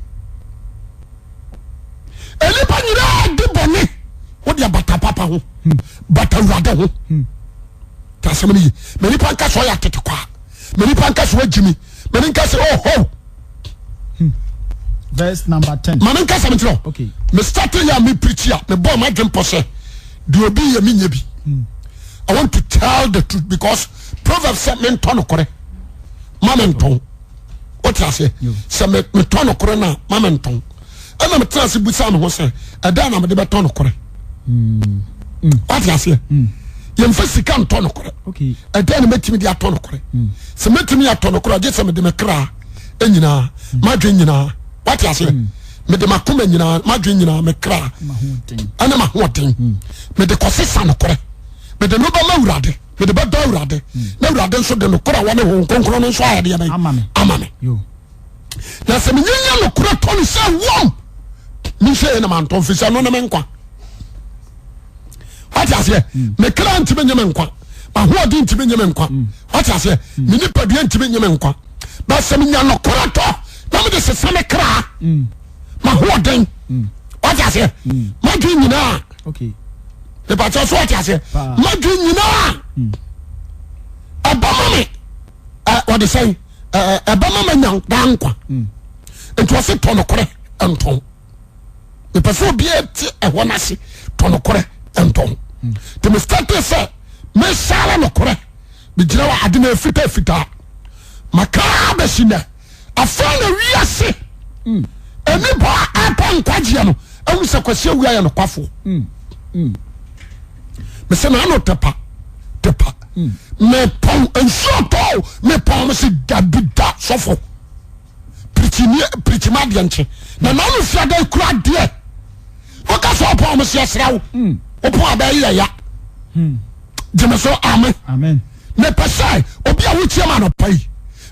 B: Nnipa nyinaa di bɔne, wode abata papa ho, bata awurade ho. Te asɛm no ye. Ma nipa nka sɛ ɔyɛ atete kwa. Ma nipa nka sɛ wagyimi. Ma ne nka sɛ oh ho.
C: Verse number 10.
B: Ma me nka sɛ mekyerɛ.
C: Okay.
B: Me start yɛ a me preach a me bɔ m'adwen pɔ sɛ deɛ obi yɛ me nyɛ bi. I want to tell the truth because Proverbs sɛ mentɔ nokorɛ ma mentɔn. Wote aseɛ? Sɛ metɔ nokorɛ no a ma mentɔn. Ɛna metena ase busa me ho sɛ ɛdɛn na mede bɛtɔ nokorɛ? Wote aseɛ? Yɛmfa sika ntɔ nokorɛ. Ɛdɛn na mɛtumi de atɔ nokorɛ? Sɛ mɛtumi atɔ nokorɛ a gye sɛ mede me kra nyinaa, m'adwen nyinaa. Wote aseɛ? Mede m'akoma nyinaa, m'adwen nyinaa, me kra ɛne m'ahoɔden mede kɔsesa nokorɛ. Mede no bɛma Awurade, mede bɛdɔ Awurade, na Awurade nso de nokorɛ a wɔne Honhom Kronkron no nso ayɛ deɛ bɛn? Ama me. Na sɛ menyanya nokorɛ tɔ no sɛ wɔm menhwɛ yɛ na mantɔ mfiri sɛ ɛno ne me nkwa. Wate aseɛ? Me kra ntumi nye me nkwa, m'ahoɔden ntumi nye me nkwa. Wate aseɛ? Me nipadua ntumi nye me nkwa. Ba sɛ menya nokorɛ tɔ na mede sesa me kra, m'ahoɔden, wate aseɛ? M'adwene nyinaa. Mepakyɛ so wate aseɛ? M'adwene nyinaa ɛbɛma me wɔde sɛn ɛbɛma manya daa nkwa. Nti ɔse tɔ nokorɛ ntɔn. Mepɛ sɛ obiara te ɛhɔ no ase tɔ nokorɛ ntɔn. Nti me starte sɛ mesara nokorɛ megyina hɔ ade no afitaa fitaa makaa bɛsi nɛ afei na wiase nnipa a ɛpɛ nkwagyeɛ no ahu sɛ Kwasi Awuah yɛ nokwafoɔ. Mesɛ naano tepa tepa mepɔn nsuo tɔ mepɔn me se dabi da sɔfo pirikyi pirikyi ma adeɛ nkye na naano fiada kura adeɛ woka sɛ ɔpɔn me se ɛsrɛ wo wopɔn abɛyɛ yɛ ya gyeme so amen. Mepɛ sɛ obi a wotie ma anɔpa yi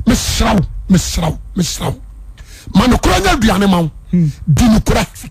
B: mesrɛ wo mesrɛ wo mesrɛ wo ma nokorɛ nyɛ aduane ma wo di nokorɛ.